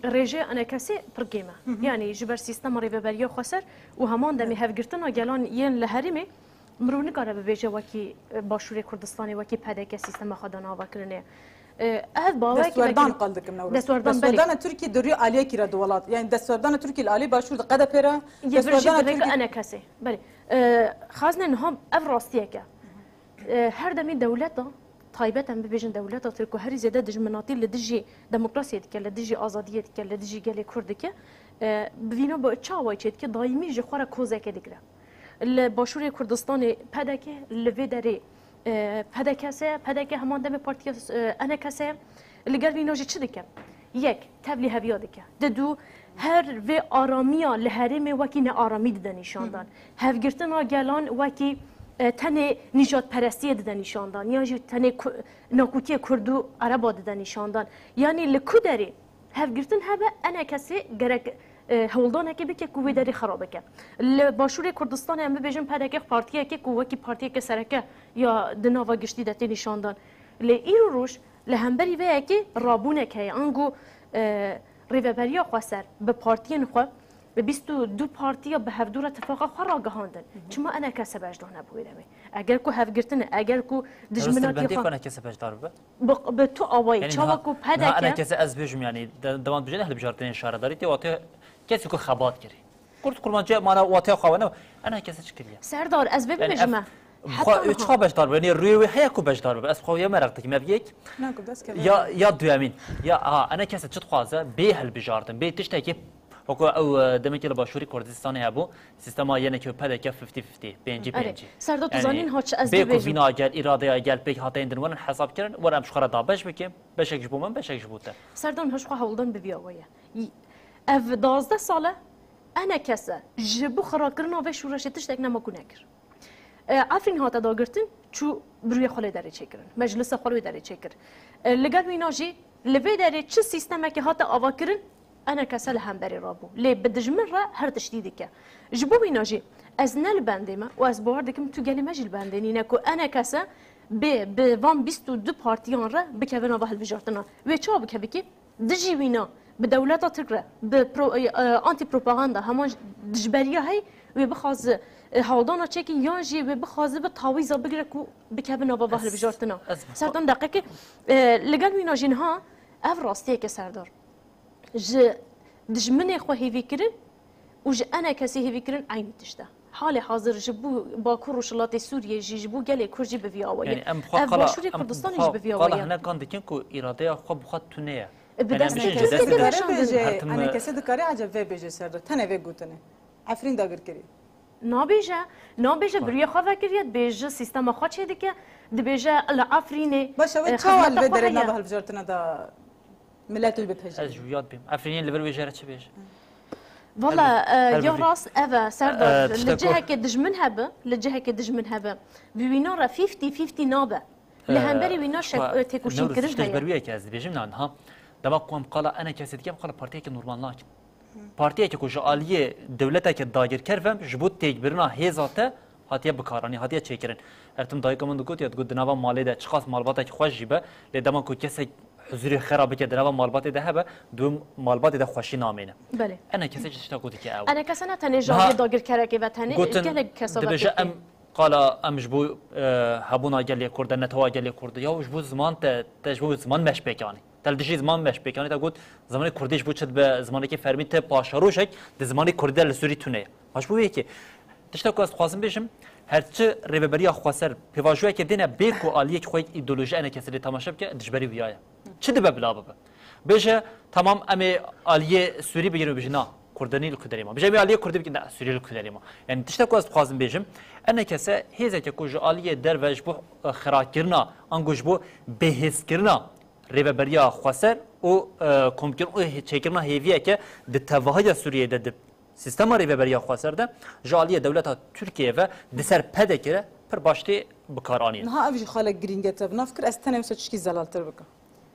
rêjê enekesê pir kêm e. Yanî ji ber sîstema rêveberiya xweser û heman demê hevgirtina gelan yên li herêmê, mirov nikare bibêje wekî, e, Başûrê Kurdistanê, wekî P D K sîstema xwe dane avakirinê. E, ev bawekî Destwerdan wekî qal dikim newroz. Destwerdan, belê. Destwerdana Tirkî di rûyê aliyekî re di welat. Yani destwerdana Tirkî li aliyê Başûr di qede pê re. Yê vir jî destwerdana bi rêka Tirkî enekesê. Belê. E, xazine niha ev rastiyek e. E, her demî dewleta, taybet em bibêjin dewleta Tirk ku herî zêde dijminatî li dijî demokrasiyê dike, li dijî azadiyê dike, li dijî gelê Kurd dike, e, bi vîna bi çi awayî çêdike, daîmî ji xwe re kozeke digire. Li Başûrê Kurdistanê P D K, li vê derê, e, P D K se, P D K heman demê partiya, e, N K S e. Li gel vîna jî çi dike? Yek, tevlîheviya dike. Didu, her vê aramiya li herêmê wekî nearamî dide nîşandan. Hevgirtina gelan wekî, e, tenê nîjadperestiyê dide nîşandan. Yan jî tenê ku-, nakokiyê Kurd û Ereba dide nîşandan. Yanî li ku derê hevgirtin hebe, enekesê gerek, e, hewldanekê bike ku wê derê xera bike. Li Başûrê Kurdistanê em bibêjin P D K partiyekê ku wekî partiyeke sereke ya di nava giştî de tê nîşandan. Lê îro roj li hemberî vê yekê rabûnek heye. Ango, e, rêveberiya xweser bi partiyên xwe, bi bîst û du partiya bi hevdû re tifaqa xwe ragihandin. Çima enekese beşdar nebû wê demê? Eger ku hevgirtin e, eger ku dijminatiyê xwe enekese beşdar bibe? Bi, bi tu awayî, yani çawa niha, ku niha P D K enekese ez bêjim, yani de-, dewan dibêjin hilbijartinên şaredarî tê wate kesî ku xebat kirî. Kurt kurmancî mana wateya xwe ne. Enekese çi kiriye? Serdar, ez vê yani bibêjim ev, me. Xwe çiqa beşdar bibe? Yani rûyê wê heye ku beşdar bibe? Ez xwe ya meraq dikim. Ev yek. Na ku dest keve. Ya, ya duyemîn. Ya, aha, enekese çi dixwaze? Bê hilbijartin, bê tiştekî Wekî ew, e, demekî li Başûrî Kurdistanê hebû, sîstema yenekê û P D K fifty fifty, pêncî pêncî. Erê, Serdar, tu zanîn ha çi ez bê ku dibêjim. Vîna gel, îradeya gel pêk hateyên din werin hesab kirin, were em ji xwe re dabeş bikin, beşek ji bo min, beşek ji bo te. Serdar, ha ji xwe hewldan bi vî awayî ye. Ev duwazdeh sal e, enekese ji bo xirakirina vê şoreşê tiştek nema ku nekir. E, Efrîn hate dagirtin, çû bi rûyê xwe lê derê çêkirin. Meclisa xwe lê derê çêkir. E, li gel wîna jî li vê derê çi sîstemekê hate avakirin, enekese li hemberê rabû. Lê bi dijmin re her tiştî dike. Ji bo wîna jî ez ne li bendê me û ez bawer dikim tu gelê me jî li bendê nîne ku enekese bê bi van bîst û du partiyan re bikeve nava hilbijartina. Wê çawa bike bikî? Dijî wîna, bi dewleta Tirk re, bi pro-, e, e, antîpropaganda, heman dijberiya hey, wê bixwazi, e, hewldana çêkin, yan jî wê bixwazi bi tawîza bigire ku bikeve nava va hilbijartina. Ez, ez Serdar, deqekê, e, li gel wîna jî niha ev rastiyeke, Serdar. Ji dijminê xwe hêvî kirin û ji enekesê hêvî kirin eynî tişt e. Halê hazir ji bo Bakur Rojhilatê Sûriyê jî, ji bo gelê Kurd jî bi vî awayî ye. Yani em xwe Ev qala, Başûrê em Kurdistanê xwe jî bi vî qala awayî ye. Hinekan dikin ku îradeya xwe bi xwe tune ye. E, bi Yani em destê bêjin Kurdî destê dikare dikare bêje. Her bêje, tim enekese dikare ece vê bêje, Serdar. Tenê vê gotinê. Efrîn dagir kirî. Nabêje, nabêje, bi rûyê xwe vekiriye, dibêje sîstema xwe çêdike, dibêje li Efrînê, Baş e, wê e, çawa li xizmeta vê xwe derê heye. Nava hilbijartina da Milet wî bipejirî. Ez ji wî yad bêm. Efrînê li vir wê jê re çi bêje? Valla, Her bi-, e, her ya bi-, rast ev e, Serdar. E, Li tiştek ku cihekê dijmin hebe, li cihekê dijmin hebe. Bi wîna re fifty fifty nabe. Li E, hemberî wîna şek-, xwe e, têkoşîn Newroz, kirin tiştek ji ber heye. Wî yekê ez dibêjim, na niha. Dema ku em qala enekesê dikim, em qala partiyekê normal nakin. Partiyekê ku ji aliyê dewleteke dagirker ve ji bo têkbirina hêza te hatiye bikaranîn, hatiye çêkirin. Her tim dayika min digot ya, digot di nava malê de çiqas malbatekî xweş jî be, lê dema ku kesek huzurê xera bike di nava malbatê de hebe, di wê malbatê de xweşî namêne. Belê. Enekese jî tişta ku dike ew. Enekese ne tenê ji aliyê dagirkerekê ve tenê gelek kesa ve pêk tê. Dibêje em qala em ji bo, e, hebûna gelê Kurd de, netewa gelê Kurd de, ya ji bo ziman te, te ji bo ziman meşpêk anî. Te li dijî ziman meşpêkanî te got, zimanê kurdî ji bo çi dibe zimanekî fermî, te paşerojek di zimanê kurdî de li Sûrî tune ye. Ha ji bo wê yekê, tişta ku ez dixwazim bêjim, her çi rêveberiya xweser pêvajoyeke dêne bê ku aliyek xwe yek îdeolojî enekesê lê temaşe bike, dijberî wiya ye. Çi dibe bila bibe? Bêje, temam em ê aliyê Sûrî bigirin û bêjin, na, kurdanî li ku derê ma. Bêje, em ê aliyê kurdî bikin, na, Sûrî li ku derê ma. Yani tişta ku ez dixwazim bêjim, enekese hêzeke ku ji aliyê derve ji bo, e, xirakirina, ango ji bo bêhêzkirina rêveberiya xweser û, e, komkirin û hê-, çêkirina hêviyeke di tevahiya Sûriyeyê de, di sîstema rêveberiya xweser de, ji aliyê dewleta Tirkiyeyê ve di ser P D K re pir baş tê bikaranîn. Niha ev jî xalek girîng e te bi nav kir, ez tenê wisa tişkî zelaltir bikim.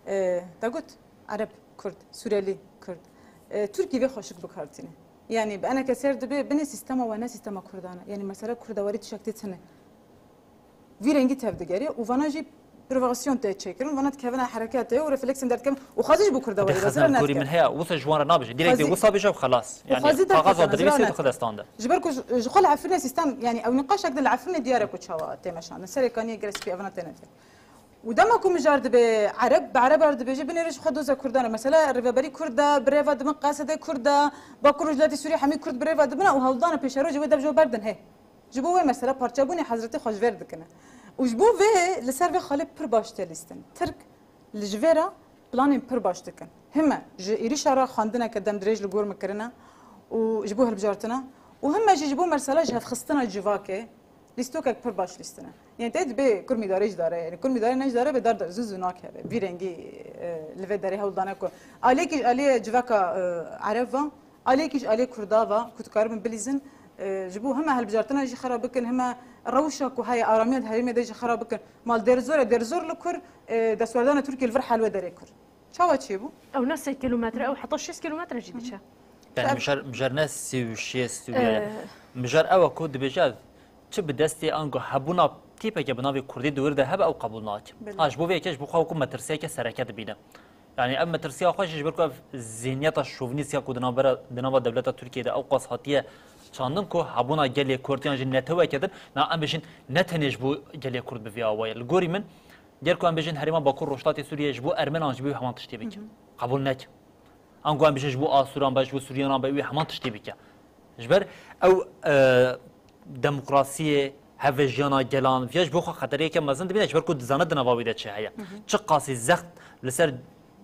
E, te got, Ereb, Kurd, Suriyelî Kurd. E, Tirkî vê xweşik bi kar tîne. Yanî bi eneke ser dibe binê sîstema we ne sîstema Kurdan e. Yanî mesela Kurda werî tiştek tê tine. Vî rengî tev digerê û vana jî provokasyon tê çêkirin, vana dikevine hereketê û refleksên derdikevin û xwezî ji bo Kurda werî Xezan, rê gorî min neçe. Heya, wisa ji wan re nabêje. Direkt dê Xwezî- wisa bêje û xelas. Yanî xwezî kaxaza derkevin, dirêj tê xwezî dixwe destan de. Ji ber ku ji, ji xwe li Efrînê sîstem, yanî ew nîqaşek de li Efrînê diyar e ku çawa tê meşandin. Serê kaniyê gelek spî evina têne fêr. Û dema ku mijar dibe Ereb, bi Ereb re dibêje binêre ji xwe doza Kurdan e. Mesela rêveberî Kurd e, bi rêva dibin, Qesedê Kurd e, Bakur Rojhilatê Sûriyê hemî Kurd bi rêva dibin û hewldana pêşerojê wê dev ji we berdin hê. Ji bo wê mesela parçebûnê hezretê xwe ji vê re dikine. Û ji bo vê li ser vê xalê pir baş tê lîstin. Tirk li ji vê re planên pir baş dikin. Hime ji êrîşa re xwendineke demdirêj li gor min kirine û ji bo hilbijartina û hime jî ji bo mesela ji hevxistina civakê lîstokek pir baş lîstine. Yanî te dibê kurmîdarê ji dare, yanî kurmîdarê ne ji dare bê dar zû zû nakeve. Vî rengî, e, li vê derê hewldane ku aliyekî ji aliyê civaka, e, Ereb ve, aliyekî ji aliyê Kurda ve ku dikaribin bilîzin, e, ji bo heme hilbijartina jî xera bikin, heme rewşa ku heye aramiya di herêmê de jî xera bikin. Ma li Dêrzor e, Dêrzor li kur, e, destwerdana Tirkiyê li vir hel wê derê kur. Çawa çêbû? Ew ne sê kîlometre, ew heta şêst kîlometre jî diçe. Yani Ev- mijar, mijar ne sî û şêst û ya. Ee. Mijar ew e ku dibêje ev çi bi destê ango hebûna tîpeke bi navê Kurdî di wir de hebe ew qebûl nake. Belê. Ha, ji bo vê yekê ji bo xwe wekû metirsiyeke sereke dibîne. Yani ev metirsiya xwe jî ji ber ku ev zihniyeta şovinîst ya ku di navbera, di nava dewleta Tirkiyê de ew qas hatiye çandin ku hebûna gelê Kurd yan jî neteweke din, na em bêjin ne tenê ji bo gelê Kurd bi vî awayê. Li gorî min, ger ku em bêjin herêma Bakur Rojhilatê Sûriyê ji bo Ermenan jî bi wî heman tiştê bike. Hı hı. Qebûl neke. Ango em bêjin ji bo Asûran be, ji bo Suryanan be, wî heman tiştê bike. Ji ber ew, e, demokrasiyê, hevvejiyana gelan, viya ji bo xwe xeteriyeke mezin dibîne, ji ber ku dizane di nava wî de çi heye. Hı hı. Çi qasî zext li ser,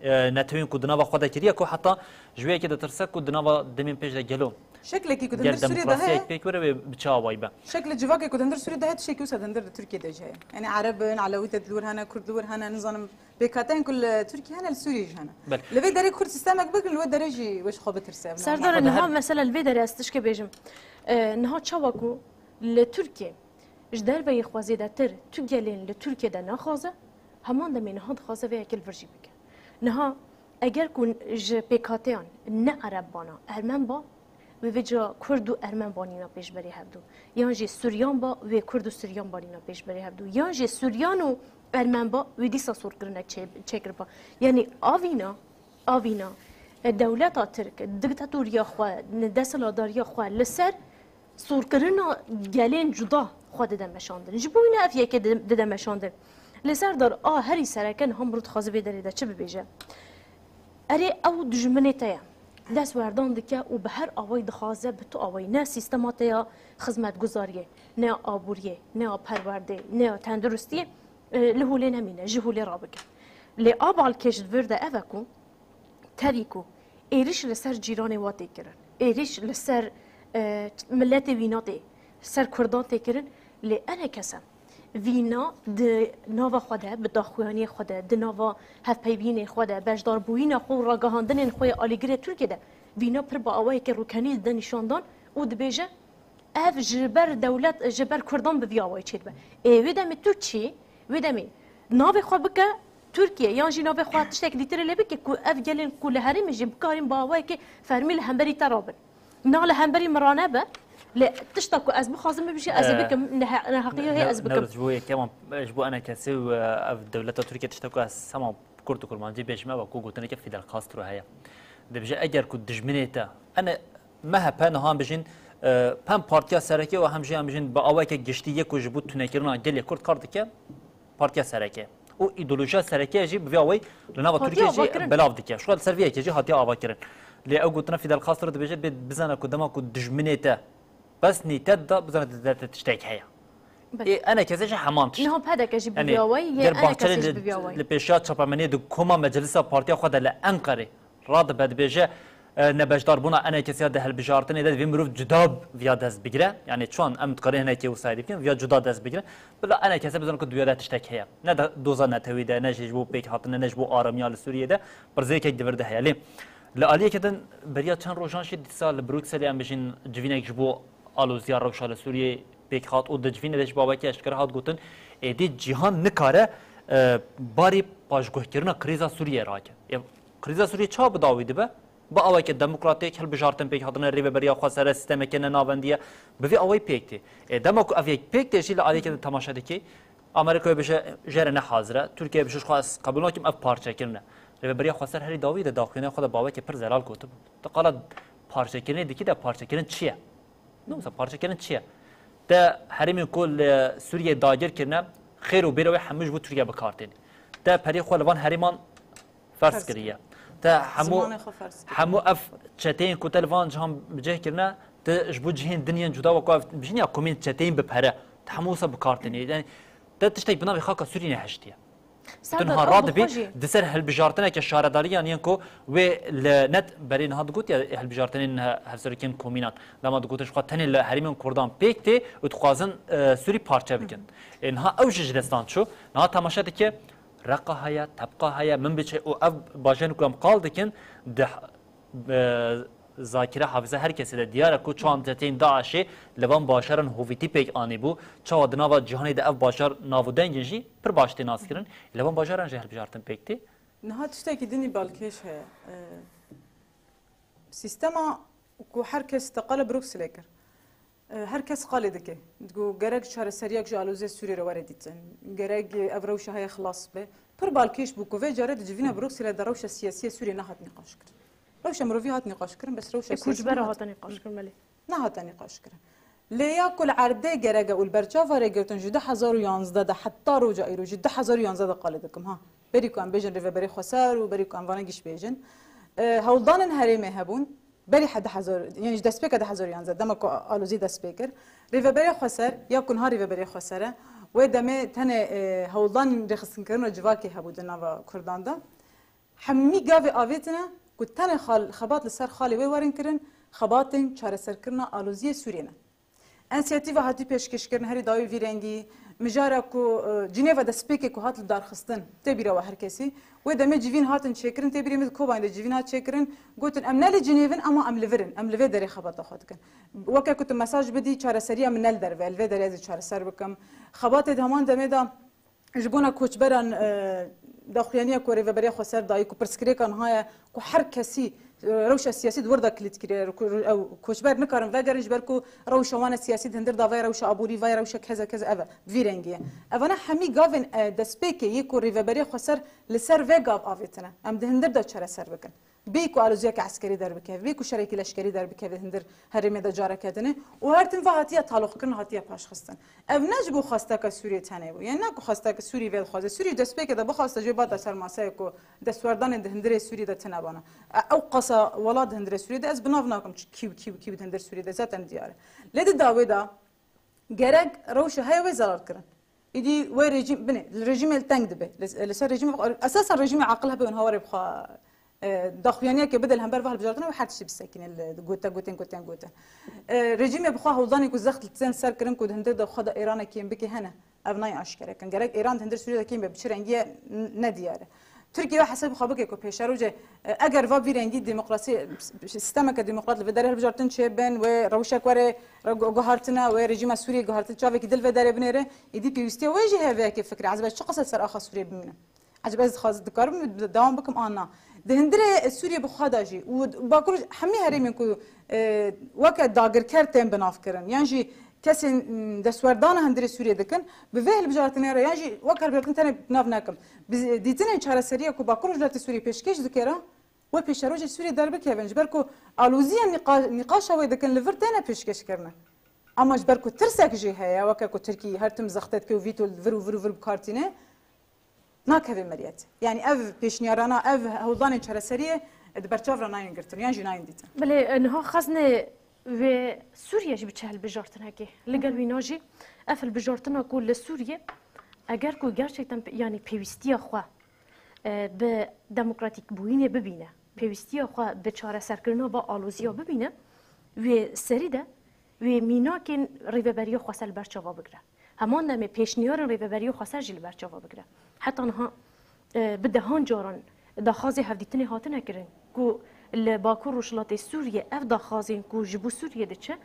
e, netewên ku di nava xwe de kiriye, ku heta ji wê yekê ditirse ku di nava demên pêş de gelo Şeklekî ku di ger hundir Sûriyê de demokrasiyek heye, pêk were wê bi çi awayî be. Şeklê civakê ku di hundir Sûriyê de heye, tiştekî wisa di hundir di Tirkiyê de jî heye. Yanî Ereb in, Elewî te di wir hene, Kurd li wir hene, nizanim pêkhateyên ku li Tirkiyê hene, li Sûriyê jî hene. Belê. Li vê derê Kurd sîstemek bikin, li wê derê jî wê ji xwe bitirse. Ev Serdar, niha mesela li vê derê ez tişkê bêjim. E, niha çawa ku li Tirkiyê ji derveyî xwe zêdetir tu gelên li Tirkiyê de naxwaze, heman demê niha dixwaze vê yekê li vir jî bike. Niha eger ku ji pêkhateyan ne Ereb bana, Ermen ba, wê vêca Kurd û Ermen banîna pêşberî hevdû. Yan jî Suryan ba, wê Kurd û Suryan banîna pêşberî hevdû. Yan jî Suryan û Ermen ba, wê dîsa sorkirinek çê-, çêkiriba. Yanî avîna, avîna, e, dewleta Tirk, diktatoriya xwe, desthilatdariya xwe li ser sorkirina gelên cuda xwe dide meşandin. Ji bo wî ne ev yekê di-, dide meşandin. Lê Serdar a herî sereke niha mirov dixwaze vê derê de çi bibêje? Erê, ew dijminê te ye. Destwerdan dike û bi her awayî dixwaze bi tu awayî ne sîstema te ya xizmetguzariyê, ne ya aboriyê, ne ya perwerdê, ne ya tenduristiyê, e, li holê nemîne, ji holê rabike. Lê a balkêş di vir de ev e ku tevî ku êrîş li ser cîranê wa tê kirin, êrîş li ser, e, miletê wîna tê, ser Kurdan tê kirin, lê enekese vîna di nava xwe de, bi daxuyaniyê xwe de, di nava hevpeyvînê xwe de, beşdarbûyîna xwe û ragihandinên xwe yê alîgirê Tirkiyê de vîna pir bi awayekî rûkenî dide nîşandan û dibêje, ev ji ber dewlet, ji ber Kurdan bi vî awayî çêdibe. Ê wê demê tu çi? Wê demê navê xwe bike Tirkiye yan jî navê xwe tiştek dîtirê lê bike ku ev gelên ku li herêmê jî bikarîn bi awayekî fermî li hemberî te rabin. Na li hemberî min ranebe, lê tişta ku ez bixwazim bibijî, ez ê Ee, bikim, nehe-, neheqiya hê ne-, ez bikim. Newroz, ji bo yekê, ji bo enekesê û, e, ev dewleta Tirkiye tişta ku ez hema kurt û kurmancî bêjim, ev e ku gotineke Fidel Castro heye. Dibêje, eger ku dijminê te, ene M H P niha em bijîn, e, hem partiya sereke û hem jî em bijîn bi awayeke giştî yê ku ji bo tunekirina gelê Kurd kar dike, partiya sereke. Û îdeolojiya sereke jî bi vî awayî li nava Tirkiyê jî belav dike. Ji xwe li ser vî yekê jî hatiye avakirin. Lê ew gotina Fidel Castro dibêje, bê bizane ku dema ku dijminê te pesnî te dida, bizane di te tiştek heye. Belê. Ê, enekese jî heman tişt. Niha P D K jî bi vî awayî, yê enekese jî bi vî awayî. Li pêşiya çapemeniyê di koma meclisa partiya xwe de li Enqerê radibe dibêje, e, nebeşdarbûna enekesiya di hilbijartinê de divê mirov cuda viya dest bigire. Yanî çan em dikarîn hinekê wisa bikin, viya cuda dest bigire. Bila enekese bizane ku di vîya de tiştek heye. Ne de doza netewî de, ne jî ji bo pêkhatine, ne ji bo aramiya li Sûriyê de pirsgirêkek di vir de heye. Lê li aliyeke din beriya çend rojan jî dîsa li Brukselê em bijîn civînek ji bo aloziya rewşa li Sûriyê pêk hat û di civînê de jî bawekî eşkere hat gotin, êdî cîhan nikare, e, barî paşguhkirina krîza Sûriyê rake. Ê, Krîza Sûriyê çawa bi dawî dibe? Bi aweke demokratîk, hilbijartin pêk hatine, rêveberiya xwesere, sîstemeke nenavendî ye. Bi vî awayî pêk tê. Ê, dema ku ev yek pêk tê jî li aliyeke de temaşe dikê, Amerîkayê bêje jê re ne hazir e, Tirkiye bêje ji xwe ez qebûl nakim, ev parçekirin e. Rêveberiya xweser herî dawî de daxuyaniya xwe de bi aweke pir zelal gotibû. Te qala parçekirinê dikî de parçekirin çi ye? Ne wisa parçekirin çi ye? Te herêmên ku li Sûriyê dagir kirine, xêr û bêra wê hemû ji bo Tirkiye bi kar têne. Te perê xwe li van herêman ferz kiriye. Te hemû, hemû ev çeteyên ku te li van cihan bi cih kirine, te ji bo cihên din yên cuda wek ev bijîn ya komên çeteyên bi pere, te hemû wisa bi kar têne. Yani, te tiştek bi navê xaka Sûriyê nehiştiye. Tu niha radibî di ser hilbijartineke şaredariyan yên ku wê li net berê niha digot ya hilbijartinên he-, hevserokên komînan. Dema digotin ji xwe tenê li herêmên Kurdan pêk tê û dixwazin, e, Sûrî parçe bikin. Ê, niha ew jî ji destan çû. Niha temaşe dike, Reqa heye, Tebqa heye, Minbic heye û ev bajarên ku em qal dikin, di, e, zakire hafize her kesê de diyar e ku çawa çeteyên DAIŞê li van bajaran hovîtî pêk anîbû, çawa di nava cîhanê de ev bajar nav û deng in jî pir baş tê naskirin. Li van bajaran jî hilbijartin pêk tê. Niha tiştekî din jî balkêş heye. E, sîstema ku her kes te qala Brukselê kir. E, her kes qalê dike. Digo gerek çareseriyek ji aloziyê Sûriyê re were dîtin. Gerek, e, ev rewşa heye xilas be. Pir balkêş bû ku vê carê di civîna Brukselê de rewşa siyasî ya Sûriyê nehat nîqaş kirin. Rewşa mirovî hat nîqaş kirin, bes rewşa Ê siyasî koçbera nehat. Hate nîqaş kirin, belê. Nehate nîqaş kirin. Lê ya ku li erdê gerek e û li ber çava rê girtin ji du hezar û yanzdeh de heta roja îro jî du hezar û yanzdeh de qalê dikim ha. Berî ku em bêjin Rêveberê Xweser û berî ku em vana giş bêjin. E, hewldanên herêmê hebûn. Berî he du hezar, yani ji destpêka du hezar û yanzdeh, dema ku alozî dest pê kir. Rêveberê Xweser, ya ku niha Rêveberê Xweser e, wê demê tenê, e, hewldanên rêxistinkirina civakê hebû di nava Kurdan de. Hemî gavê avêtine ku tenê xal-, xebat li ser xalê wê werin kirin, xebatên çareserkirina aloziyê Sûriyê ne. Însiyatîva hatî pêşkêşkirin herî dawî vî rengî, mijara ku, e, Cinêva destpêkê ku hat lidarxistin, tê bîra we her kesî, wê demê civîn hatin çêkirin, tê bîrê min di Kobanê de civîn hat çêkirin, gotin, em ne li Cinêv in, ama em li vir in, em li vê derê xebata xwe dikin. Weke ku tu mesaj bidî, çareseriya min ne li derve, li vê derê ez ê çareser bikim. Xebatê di heman demê de, Ji bona koçberan, e, daxuyaniya ku Rêveberiya Xweser dayî ku pirsgirêka niha ye ku her kesî, e, rewşa siyasî di wir de kilît kiriye, ku ew koçber nikarin vegerin ji ber ku rewşa wan e siyasî di hindir de ve, rewşa aborî ve, rewşa keze keze ev e. Bi vî rengî ye. Evana hemî gavên, e, destpêkê yê ku Rêveberiya Xweser li ser vê gav avêtine. Em di hindir de çareser bikin. Bê ku aloziyeke eskerî derbikeve, bê ku şerekî leşkerî derbikeve hundir herêmê de careke din e û her tim ve hatiye taloqkirin, hatiye paşxistin. Ev ne ji bo xwesteke Sûriyê tenê bû. Yanî ne ku xwesteke Sûrî vê dixwaze. Sûrî destpêkê de bixwaste jê bata ser maseyê ku destwerdanên di hundirê Sûrî de tune bana. E, ew qasa welat di hundirê Sûrî de ez bi nav nakim çi kî û kî û kî di hundir Sûrî de zaten diyar e. Lê di dawê de gerek rewşa heye wê zelal kirin. Îdî wê rejîm, binê, li rejîmê li teng dibe. Li, li ser rejîmê, esasen rejîmê aqil hebe û niha were bixwe, e, daxuyaniyeke bide li hember ve hilbijartinê û her tiştî bisekîne li gote, gotên, gotên, gotin. E, rejîmê bixwe hewldanên ku zext li tên ser kirin ku di hundir de xwe de Îranekî yên bikê hene. Ev nayê aşkere kin. Gerek Îran di hundir Sûriyê de kêm be, bi çi rengî ye, n-, ne diyar e. Tirkiye wê hesabê xwe bike ku pêşerojê, e, eger va vî rengî demokrasî, sîstemeke demokrat li vê derê hilbijartin çêbin, wê rewşek were, re-, gu-, guhartine, wê rejîma Sûriyê guhartin çavekî dil vê derê binêre, îdî pêwîstiya wê jî heye vê yekê fikre. Ezî ez çi qasa ser axa Sûriyê bimînim? Ecêb ez dixwaz-, dikarim de-, dewam bikim an na? Di hundirê Sûriyê bi xwe de jî û Bakur hemî herêmên ku, e, weke dagirker tên binavkirin, yan jî kesên, m, destwerdana hundirê Sûriyê dikin, bi vê hilbijartinê re, yan jî weke hilbijartin tenê bi nav nekim, bi dîtinên çareseriyê ku Bakur Rojhilatê Sûriyê pêşkêş dike re, wê pêşerojê Sûriyê derbikevin. Ji ber ku aloziya nîqa-, nîqaşa wê dikin li vir têne pêşkêşkirine. Ama ji ber ku tirsek jî heye, weke ku Tirkî her tim zexte dike û vîto li vir û vir û vir bi kar tîne, nakeve meriyet. Yani ev pêşniyarana, ev hewldanên çareseriyê di berçav re nayên girtin, yan jî nayên dîtin. Belê, e, niha xezne wê Sûriye jî biçe hilbijartinekê. Li gel wîna jî ev hilbijartina ku li Sûriye, eger ku gerçekten pe-, yani pêwîstiya xwe, e, bi demokratîkbûyînê bibîne, pêwîstiya xwe bi çareserkirina va aloziya bibîne, wê serî de wê mînakên Rêveberiya Xweser li ber çava bigire. Heman demê pêşniyarên Rêveberiya Xweser jî li ber çava bigire. Heta niha, e, bi dehan caran daxwazê hevdîtinê hatine kirin ku li Bakur Rojhilatê Sûriyê ev daxwazên ku ji bo Sûriyê diçe,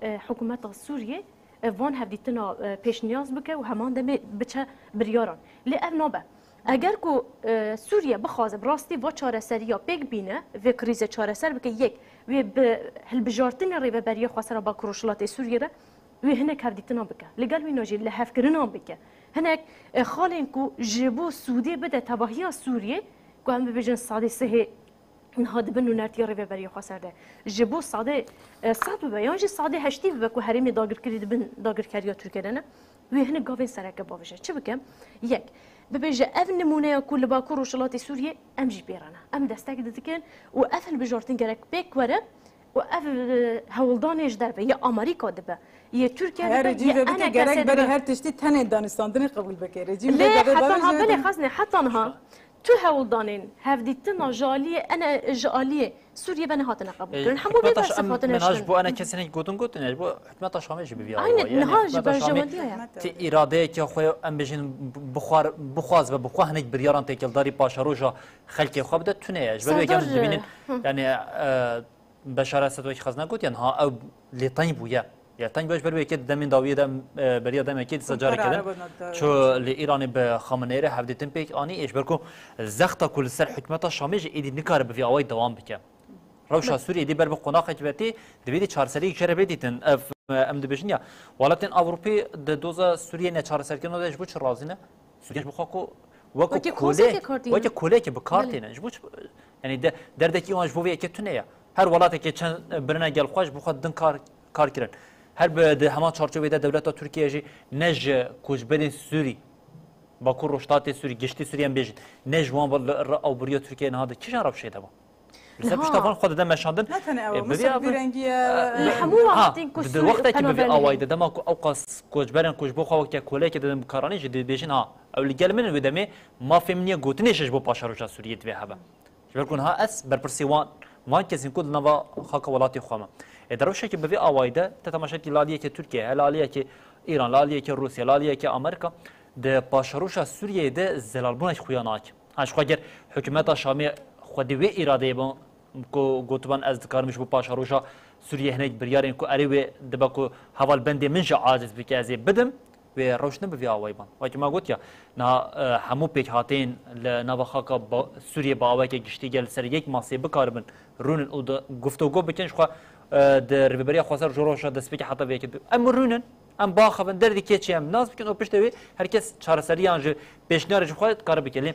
e, hikûmeta Sûriyê, e, van hevdîtina, e, pêşniyaz bike û heman demê biçe biryaran. Lê ev nabe. Eger ku, e, Sûriye bixwaze bi rastî va çareseriya pêk bîne, vê krîze çareser bike, yek, wê bi hilbijartinê Rêveberiya Xweser a Bakur Rojhilatê Sûriyê re, wê hinek hevdîtina bike. Li gel wîna jî lihevkirinan bike. Hinek, e, xalên ku ji bo sûdê bide tevahiya Sûriyê, ku em bibêjin sadê sihê niha dibin nûnertiya Rêveberiya Xweser de. Ji bo sadê, e, sed bibe, yan jî sadê heştî bibe ku herêmê dagirkirî dibin dagirkeriya Tirkiye de ne, wê hinek gavên sereke bavêje. Çi bike? Yek, bibêje ev nimûneya ku li Bakur Rojhilatê Sûriyê em jî pê re ne. Em destek didikin û ev hilbijartin gerek pêk were û ev, e, hewldanê ji derve yê Amerîka dibe, yê Tirkiye dibe, yê enekesê dibe. Gerek berî her tiştî tenê danûstandinê qebûl bike. Rejîm lê heta niha, belê xezne, heta niha tu hewldanên hevdîtina ji aliyê ene, ji aliyê Sûriyê ve nehatine qebûlkirin. E, hemû bê hikûmeta Şa-, dersê em, hatine min haj hiştin. Bo enekesê hinek gotin, gotin, ji bo hikûmeta Şamê jî bivî. Aynen, ava, yanî niha ji hikûmeta Şamê berjewendiya ye. Tê îradeyeke xwe, em bêjin, bixwar-, bixwazbe, bixwe hinek biryaran têkildarî paşeroja xelkê xwe bide, tune ye. Ji ber wê Serdar, em dibînin, e, hı. yanî, e, Beşar Esed wekî xezna got, yanî ha ew lê teng bûye. Ya teng bûye ji ber wê yekê di demên dawiyê de, e, beriya demekê dîsa careke din çû li Îranê bi Xameneî re hevdîtin pêk anî, ê ji ber ku zexta ku li ser hikûmeta Şamê jî êdî nikare bi vî awayî dewam bike. Rewşa Sûriyê êdî ber bi qonaxekî ve tê, divê dî çareseriyek jê re bê dîtin. Ev, e, em dibêjin ya, welatên Ewropî di doza Sûriyê neçareserkirina de ji bo çi razî ne? Sûriye ji bo xwe ku wek Wekî kolek, kozekê kar tîne. Weke kolekê bi kar Belê. tîne. Ji bo çi, yanî de, derdekî wan ji bo vê yekê tune ye. Her welatekê çend birine gel xwe ji bo xwe din kar, kar kirin. Her bi, di heman çarçovê de dewleta Tirkiye jî ne ji koçberên Sûrî, Bakur Rojhilatê Sûrî, giştî Sûrî em bêjin, ne ji wan re awbiriya Tirkiye niha de kîjan rewşê de bû? Li ser pişta van xwe dide meşandin. Ne tenê ew, e, bi vî Misir av-, vî rengî ye. E, Li hemû ha, wextên ku di, di Sûr-, wextekî bi vî penaberê awayî hîn. De dema ku ew qas koçberên ku ji bo xwe weke kolekê didin bi karanî jî dibêjin ha, ew li gel min in, wê demê mafê min ye gotinê jî ji bo paşeroja Sûriyê divê hebe. Ji ber ku niha ez berpirsê wan, van kesên ku di nava xaka welatê xwe me. Ê, di rewşekî bi vî awayî de, te temaşe kî li aliyekê Tirkiye, he li aliyekê Îran, li aliyekê Rûsya, li aliyekê Amerîka, di paşeroja Sûriyeyê de zelalbûnek xuya nake. Ha, ji xwe ger hikûmeta Şamê xwedî wê îradeyê bin, ku gotiban ez dikarim ji bo paşeroja Sûriyê hinek biryarên ku erê wê dibe ku hevalbendê min jî aciz bike ez ê bidim, wê rewş ne bi vî awayî ban. Wekî me got ya, niha, e, hemû pêkhateyên li nava xaka ba-, Sûriyê bi awayeke giştî gel li ser yek masê bikaribin rûnin û di guftûgo bikin, ji xwe, e, di Rêveberiya Xweser ji rewşa destpêkê heta vê yekê di-, em rûnin. Em biaxivin, derdê kê çi ye em nas bikin û piştê wê her kes çareseriyan ji pêşniyarê ji xwe dikare bike. Lê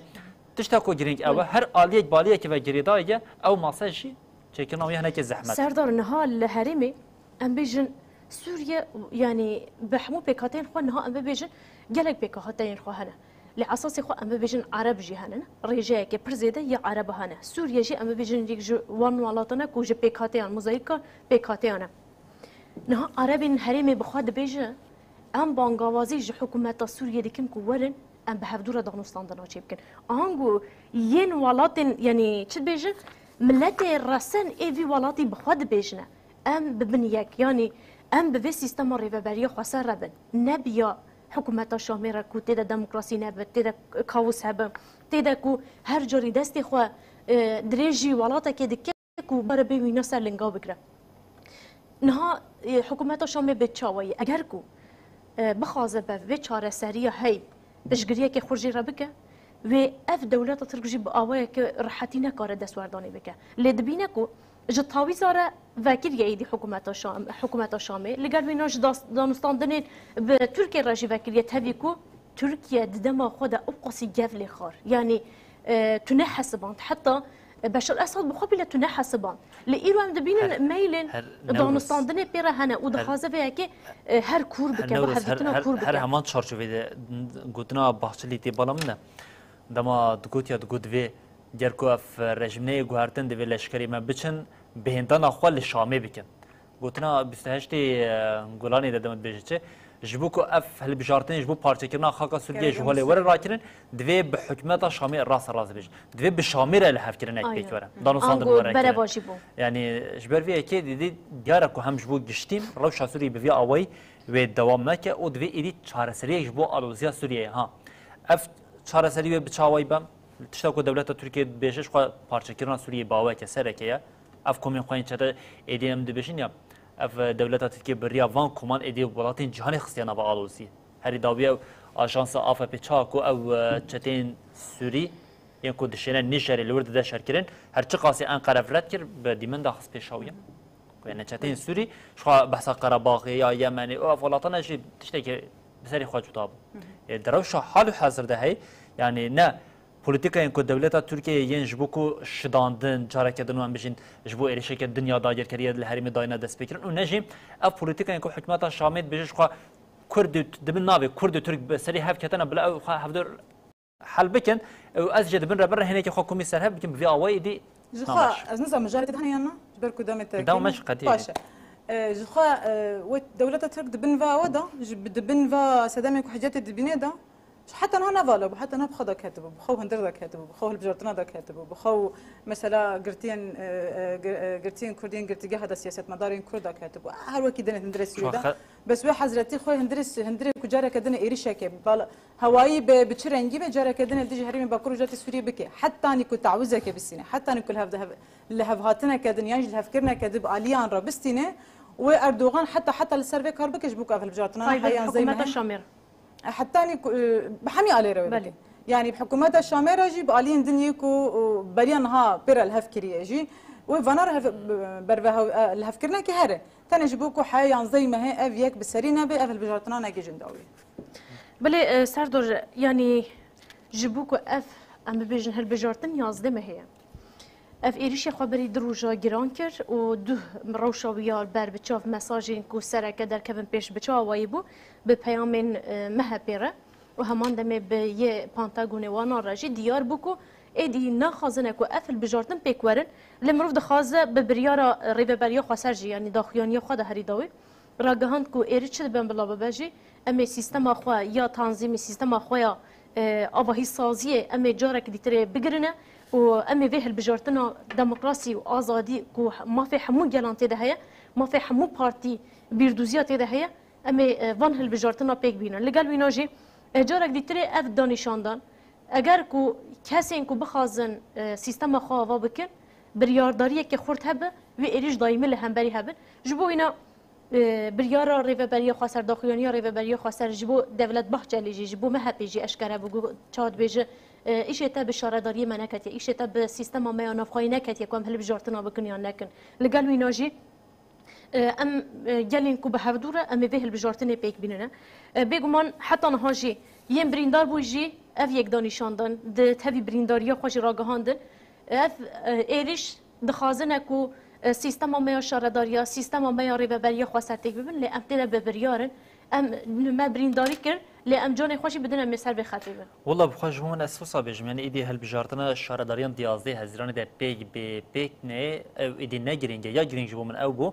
tişta ku girîng ew e, her aliyek bi aliyekê ve girêdayî ye, ew mase jî çêkirina wî hinekê zehmet e. Serdar, niha li herêmê em bêjin Sûriye, yanî bi hemû pêkhateyên xwe niha em bibêjin gelek pêkhateyên xwe hene. Lê esasê xwe em bibêjin Ereb jî hene. Rêjeyeke pir zêde ya Ereba hene. Sûriye jî em bibêjin yek ji wan welatan e ku ji pêkhateyan, mozayîka pêkhateyan e. Niha Erebên herêmê bi xwe dibêje, em bangawazî ji hikûmeta Sûriyê dikin ku werin, em bi hevdû re danûstandina çêbikin. Ango yên welatên, yanî çi dibêjin, miletê resen ê vî welatî bi xwe dibêjine. Em bibin yek, yanî em bi vê sîstema rêveberiya xweser re bin. Ne bi ya hikûmeta Şamê re ku tê de demokrasî nebe, tê de kawus hebe, tê de ku her carî destê xwe, e, dirêjî welatekê dike. Ku bare bê wîna ser linga bigire. Niha, e, hikûmeta Şamê bi çawayî, eger ku, e, bixwaze be vê çareseriya hey piştgiriyeke xwe jê re bike, wê ev dewleta Tirk jî bi awayeke rehetî nekare destwerdanê bike. Lê dibîne ku ji tawîza re vekiriye êdî hikûmeta Şam-, hikûmeta Şamê, li gel wîna ji das-, danûstandinên bi Tirkiye re jî vekiriye, tevî ku Tirkiye di dema xwe de ew qasî gev lê xwar. Yanî, e, tune hesiband. Heta, e, Beşar Esad bi xwe bîle tune hesiband. Lê îro em dibînin Her, meylên her, Newroz. danûstandinê pê re hene û Her, dixwaze vê yekê, e, her kûr her bike, bi Newroz, her, hevdîtina her, kûr her bike. heman çarçovê de gotina Bahçelî tê bala min e. Dema digot ya digot divê ger ku ev rejîm neyê guhertin, divê leşkerê me biçin, bihêndana xwe li Şamê bikin. Gotina bîst û heştê, e, Gulanê de dema dibêje çi? Ji bo ku ev hilbijartinê ji bo parçekirina xaka Sûriyê ji holê were rakirin, divê bi hikûmeta Şamê rast rast bêjin. Divê bi Şamê re lihevkirinek Aynen. pêk were. Hı. Danûstandin Ango were kirin. bereva jî bû. Yanî ji ber vê yekê dî, dî diyar e ku hem ji bo giştî rewşa Sûriyê bi vî awayî wê dewam neke û divê êdî çareseriyek ji bo aloziya Sûriyeyê. Ha. Ev çareserî wê bi çi awayî be? Tişta ku dewleta Tirkiyê dibêje ji xwe parçekirina Sûriyê baweke sereke ye. Ev komên xwe yên çete êdî em dibêjin ya, ev, e, dewleta Tirkiyê bi riya van koman êdî welatên cîhanê xistiye nava aloziyê. Herî dawî ew Ajansa A F P çawa ku ew, e, çeteyên Sûrî yên ku dişêne Nîjerê li wir dide şerkirin, her çiqasî Enqere red kir, bi dîmen daxist pêşawiya. Ku yani çeteyên Sûrî, ji xwe behsa Qerebaxê ya Yemenê û ev welatana jî tiştekî bi serê xwe cuda bû. Ê, di rewşa hal û hazir de heye, yani ne polîtîkayên ku dewleta Tirkiyeyê yên ji bo ku şidandin, careke din em bijîn, ji bo êrişeke dinya dagirkeriyê li herêmê dayine destpêkirin û ne jî ev polîtîkayên ku hikûmeta Şamê dibêje ji xwe Kurd û, dibin navê Kurd û Tirk bi serê hev ketine bila ew xwe hevdor hel bikin û ez jê dibin re bin re hinekî xwe komî ser hev bikin bi vî awayî dî. Ji xwe ez nizanim mijarê te hene yan na, ji ber ku demê te Dema me kêm. Ji qetî. Baş e. E, ji xwe, e, wê dewleta Tirk dibin va awa da, ji bi dibin va sedemê ku hicetê dibînê da, ji heta niha ne vala bû, heta niha bi xwe da ketibû, bi xwe û hundir da ketibû, bi xwe û hilbijartina da ketibû, bi xwe û mesela girtiyên, e, e, gir-, e, girtiyên Kurd yên girtîgeha da siyasetmedarên Kurd da ketibû. Her wekî dinê hundirê Sûrî de. Bes wê hezretî xwe hundirê, hundirê ku careke din êrişeke, bala, hewayî be, bi çi rengî be, careke din li dijî herêmê Bakur û Rojhilatê Sûriyê bike. Hetanî ku tawizeke bistîne, hetanî ku li hev, li hevhatineke din yan jî li hevkirineke din bi aliyan re bistîne, wê Erdogan heta, heta li ser vê kar bike ji bo ku ev hilbijartina Taybet heyan hikûmeta zeyme Şamê re. Hetanî ku, e, bi hemî alê re wê Belê. bike. Yani bi hikûmeta Şamê re jî bi aliyên din yê ku, e, beriya niha pê re li hev kiriye jî, wê vana re hev, berve hev, e, li hevkirineke here. Tenê ji bo ku heya yanzdehê mehê ev yek bi serî nebe, ev hilbijartina negihîjin dawî. Belê, e, Serdor, yanî ji bo ku ev, em bibêjin, hilbijartin yazdeh mehê ye. Ev êrişê xwe berî du roja giran kir û du rewşa wî ya li ber bi çav mesajên ku sereke derkevin pêş bi çi awayî bû, bi peyamên, e, M H P'ê re û heman demê bi yê Pentagonê wana re jî diyar bû ku êdî naxwazine ku ev hilbijartin pêk werin, lê mirov dixwaze bi biryara Rêveberiya Xweser jî, yanî daxuyaniya xwe de herî dawî, ragihand ku êrî çi dibe bila bibe jî, em ê sîstema xwe ya tanzîmê, sîstema xwe ya, e, avahî saziyê em ê carek dîtirê bigirine û em ê vê hilbijartina demokrasî û azadî ku mafê hemû gelan tê de heye, mafê hemû partî bîrduziya tê de heye, em ê, e, van hilbijartina pêk bînin. Li gel wîna jî, e, carek dîtirê ev danîşandan, eger ku kesên ku bixwazin, e, sîstema xwe ava bikin, biryardariyeke xurt hebe, wê êrîş daîmî li hemberî hebin. Ji bo wîna, e, biryara Rêveberiya Xweser, daxuyaniya Rêveberiya Xweser ji bo Devlet Bahçelî jî, ji bo M H P jî eşkere bû, got, çawa dibêje, e, îşê te bi şaredariyê me neketiye, îşê te bi sîstema me ya navxweyî neketiye ku em hilbijartina bikin yan nekin. Li gel wîna jî, e, em, e, gelên ku bi hevdû re em ê vê hilbijartinê pêk bînine. E, bêguman heta niha jî yên birîndar bû jî ev yek danîşandan, di tevî birîndariya xwe jî ragihandin. Ev, e, êrîş dixwazine ku, e, sîstema me ya şaredariya, sîstema me ya rêveberiya xweser têk bibin, lê em tê de bi biryar in. Em me birîndarî kir, lê em canê xwe jî bidin, em ê ser vê xetê bin. Wela bi xwe ji bo min ez wisa bêjim, yanî êdî hilbijartina şaredariyan di yazdeh Hezîranê de pêk bê, pêk neyê, ew êdî ne girîng e. Ya girîng ji bo min ew bû,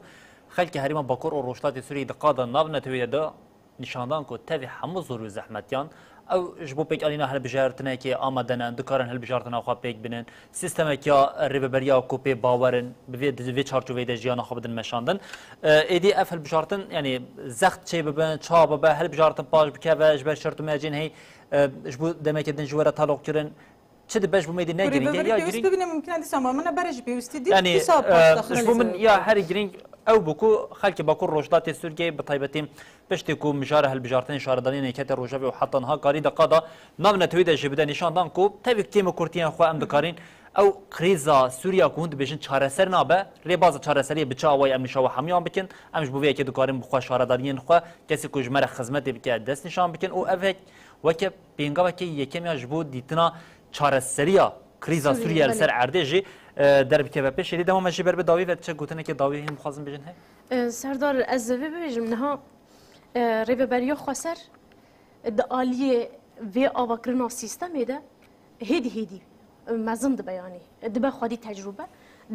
xelkê herêma Bakur û Rojhilatê Sûriyê di qada navnetewî de da nîşandan ku tevî hemû zor û zehmetiyan, ew ji bo pêkanîna hilbijartinekê amade ne, dikarin hilbijartina xwe pêk binin, sîstemek ya rêveberiya ku pê bawer in, bi vê, di vê çarçoveyê de jiyana xwe bidin meşandin. E, êdî ev hilbijartin, yanî zext çê bibin, çawa bibe, hilbijartin paş bikeve, ji ber şert û mercên heyî, e, ji bo demeke din ji we re taloq kirin, çi dibe ji bo me êdî ne Kurê girîng e, beveri ya pêwîst girîng bibîne, mumkin e dîsa ma min e berê ji pêwîstî dît, Yanî, dîsa e, paş ji bo min dexilîze ya her girîng ew bû ku xelkê Bakur Rojhilatê Sûriyeyê bi taybetî piştî ku mijara hilbijartinên şaredariyên Yekhetî Rojavê û heta niha karî di qada navnetewî de jî bide nîşan dan ku tevî kêm û kurtiyên xwe em dikarin ew krîza Sûriya ku hûn dibêjin çareser nabe, rêbaza çareseriyê bi çi awayî em nîşa we hemûyan bikin, em ji bo vê yekê dikarin bi xwe şaredariyên xwe kesê ku ji me re xizmetê bike dest nîşan bikin û ev hek weke pêngavekê yekem ya ji bo dîtina çareseriya krîza Sûriyê, Sûriye li belê. ser erdê jî, e, derbikeve pêş. Êdî dema me jî ber bi dawî ve çi gotinekê dawî hîn bixwazin bêjin heye? E, Serdar, ez vê bibêjim niha, e, Rêveberiya Xweser di aliyê vê avakirina sîstemê de hêdî hêdî, e, mezin dibe, yanî dibe xwedî tecrûbe.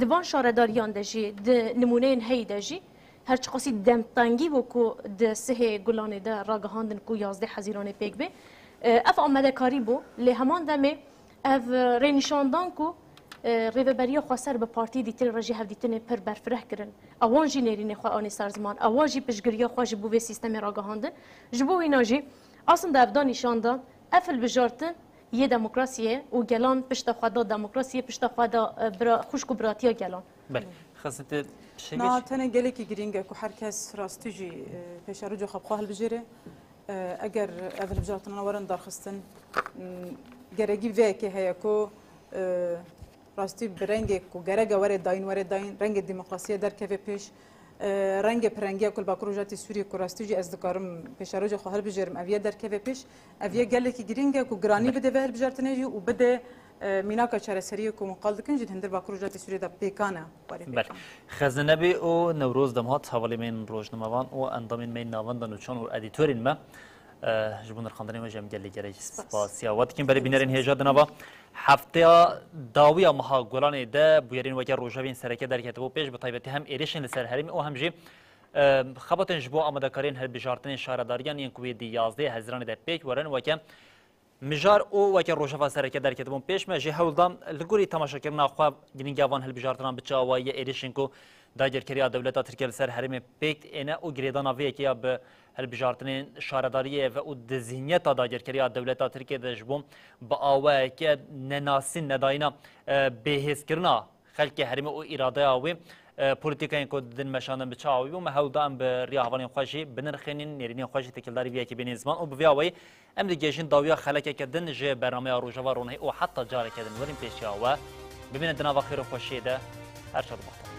Di van şaredariyan de jî, di nimûneyên heyî de jî, her çiqasî demtengî bû ku di sihê Gulanê de ragihandin ku yazdeh Hezîranê pêk bê. E, ev amadekarî bû, lê heman demê ev, e, rênîşandan ku, e, Rêveberiya Xweser bi partiyê dîtirê re jî hevdîtinê pir berfireh kirin. Ewan jî nêrînê xwe anî ser ziman. Ewan jî piştgiriya xwe ji bo vê sîstemê ragihandin. Ji bo wîna jî aslında ev da nîşan da ev hilbijartin yê demokrasiyê û gelan pişta xwe da demokrasiyê, pişta xwe da, e, bira-, xwişk û biratiya gelan. Belê. Xizmetê pişegê Na jî tenê gelekî girîng e ku her kes rastî jî, e, pêşerojê xwe bi xwe hilbijêre. E, eger ev hilbijartinana werin darxistin, m, gerekî vê yekê heye ku, e, rastî bi rengê ku gereke were dayîn, were dayîn, rengê demokrasiyê derkeve pêş, e, rengê pirengiya ku li Bakur Rojatî Sûriyê ku rastî jî ez dikarim pêşerojê xwe hilbijêrim, ev yê derkeve pêş. Ev yê gelekî girîng e ku giranî bide vê hilbijartinê jî û bide, e, mînaka çareseriyê ku min qal dikin jî di hundir Bakur Rojatî Sûriyê de pêkan e, warê Bel. pêkan. Xezine Nebî û Newroz Demhat, hevalê me yên rojnamevan û endamên me yên navenda nûçan û edîtorên me. Eh, ji bo nirxandinê we jî em gelek gelek spasiya we dikin. Belê bînerên hêja di nava hefteya dawiya meha Gulanê de bûyerên weke rojevên sereke derketibû pêş, bi taybetî hem êrişên li ser herêmê û hem jî, eh, xebatên ji bo amadekariyên hilbijartinên şaredariyan yên ku wê di yazdehê Hezîranê de pêk werin weke mijar û weke rojeva sereke derketibûn pêş. Me jî hewl da li gorî temaşekirina xwe girîngiya van hilbijartinan bi çi awayî ye êrişên ku dagirkeriya dewleta Tirkiye li ser herêmê pêk êne û girêdana vê yekê ya bi hilbijartinên şaredariyê ve û di zihniyeta dagirkeriya dewleta Tirkiye de ji bo bi awayeke nenasîn nedayîna, e, bêhêzkirina xelkê herêmê û îradeya wê, e, polîtîkayên ku didin meşandin bi çi awayî bû, me hewl da em bi riya hevalên xwe jî binirxînin, nêrînên xwe jî têkildarî vê yekê bênin ziman û bi vê awayî em digihîjin dawiya xelekeke din ji bernameya Rojava Ronahî û heta careke din werin pêşiya we. Bimînin di nava xêr û xweşiyê de, her çar û bextan.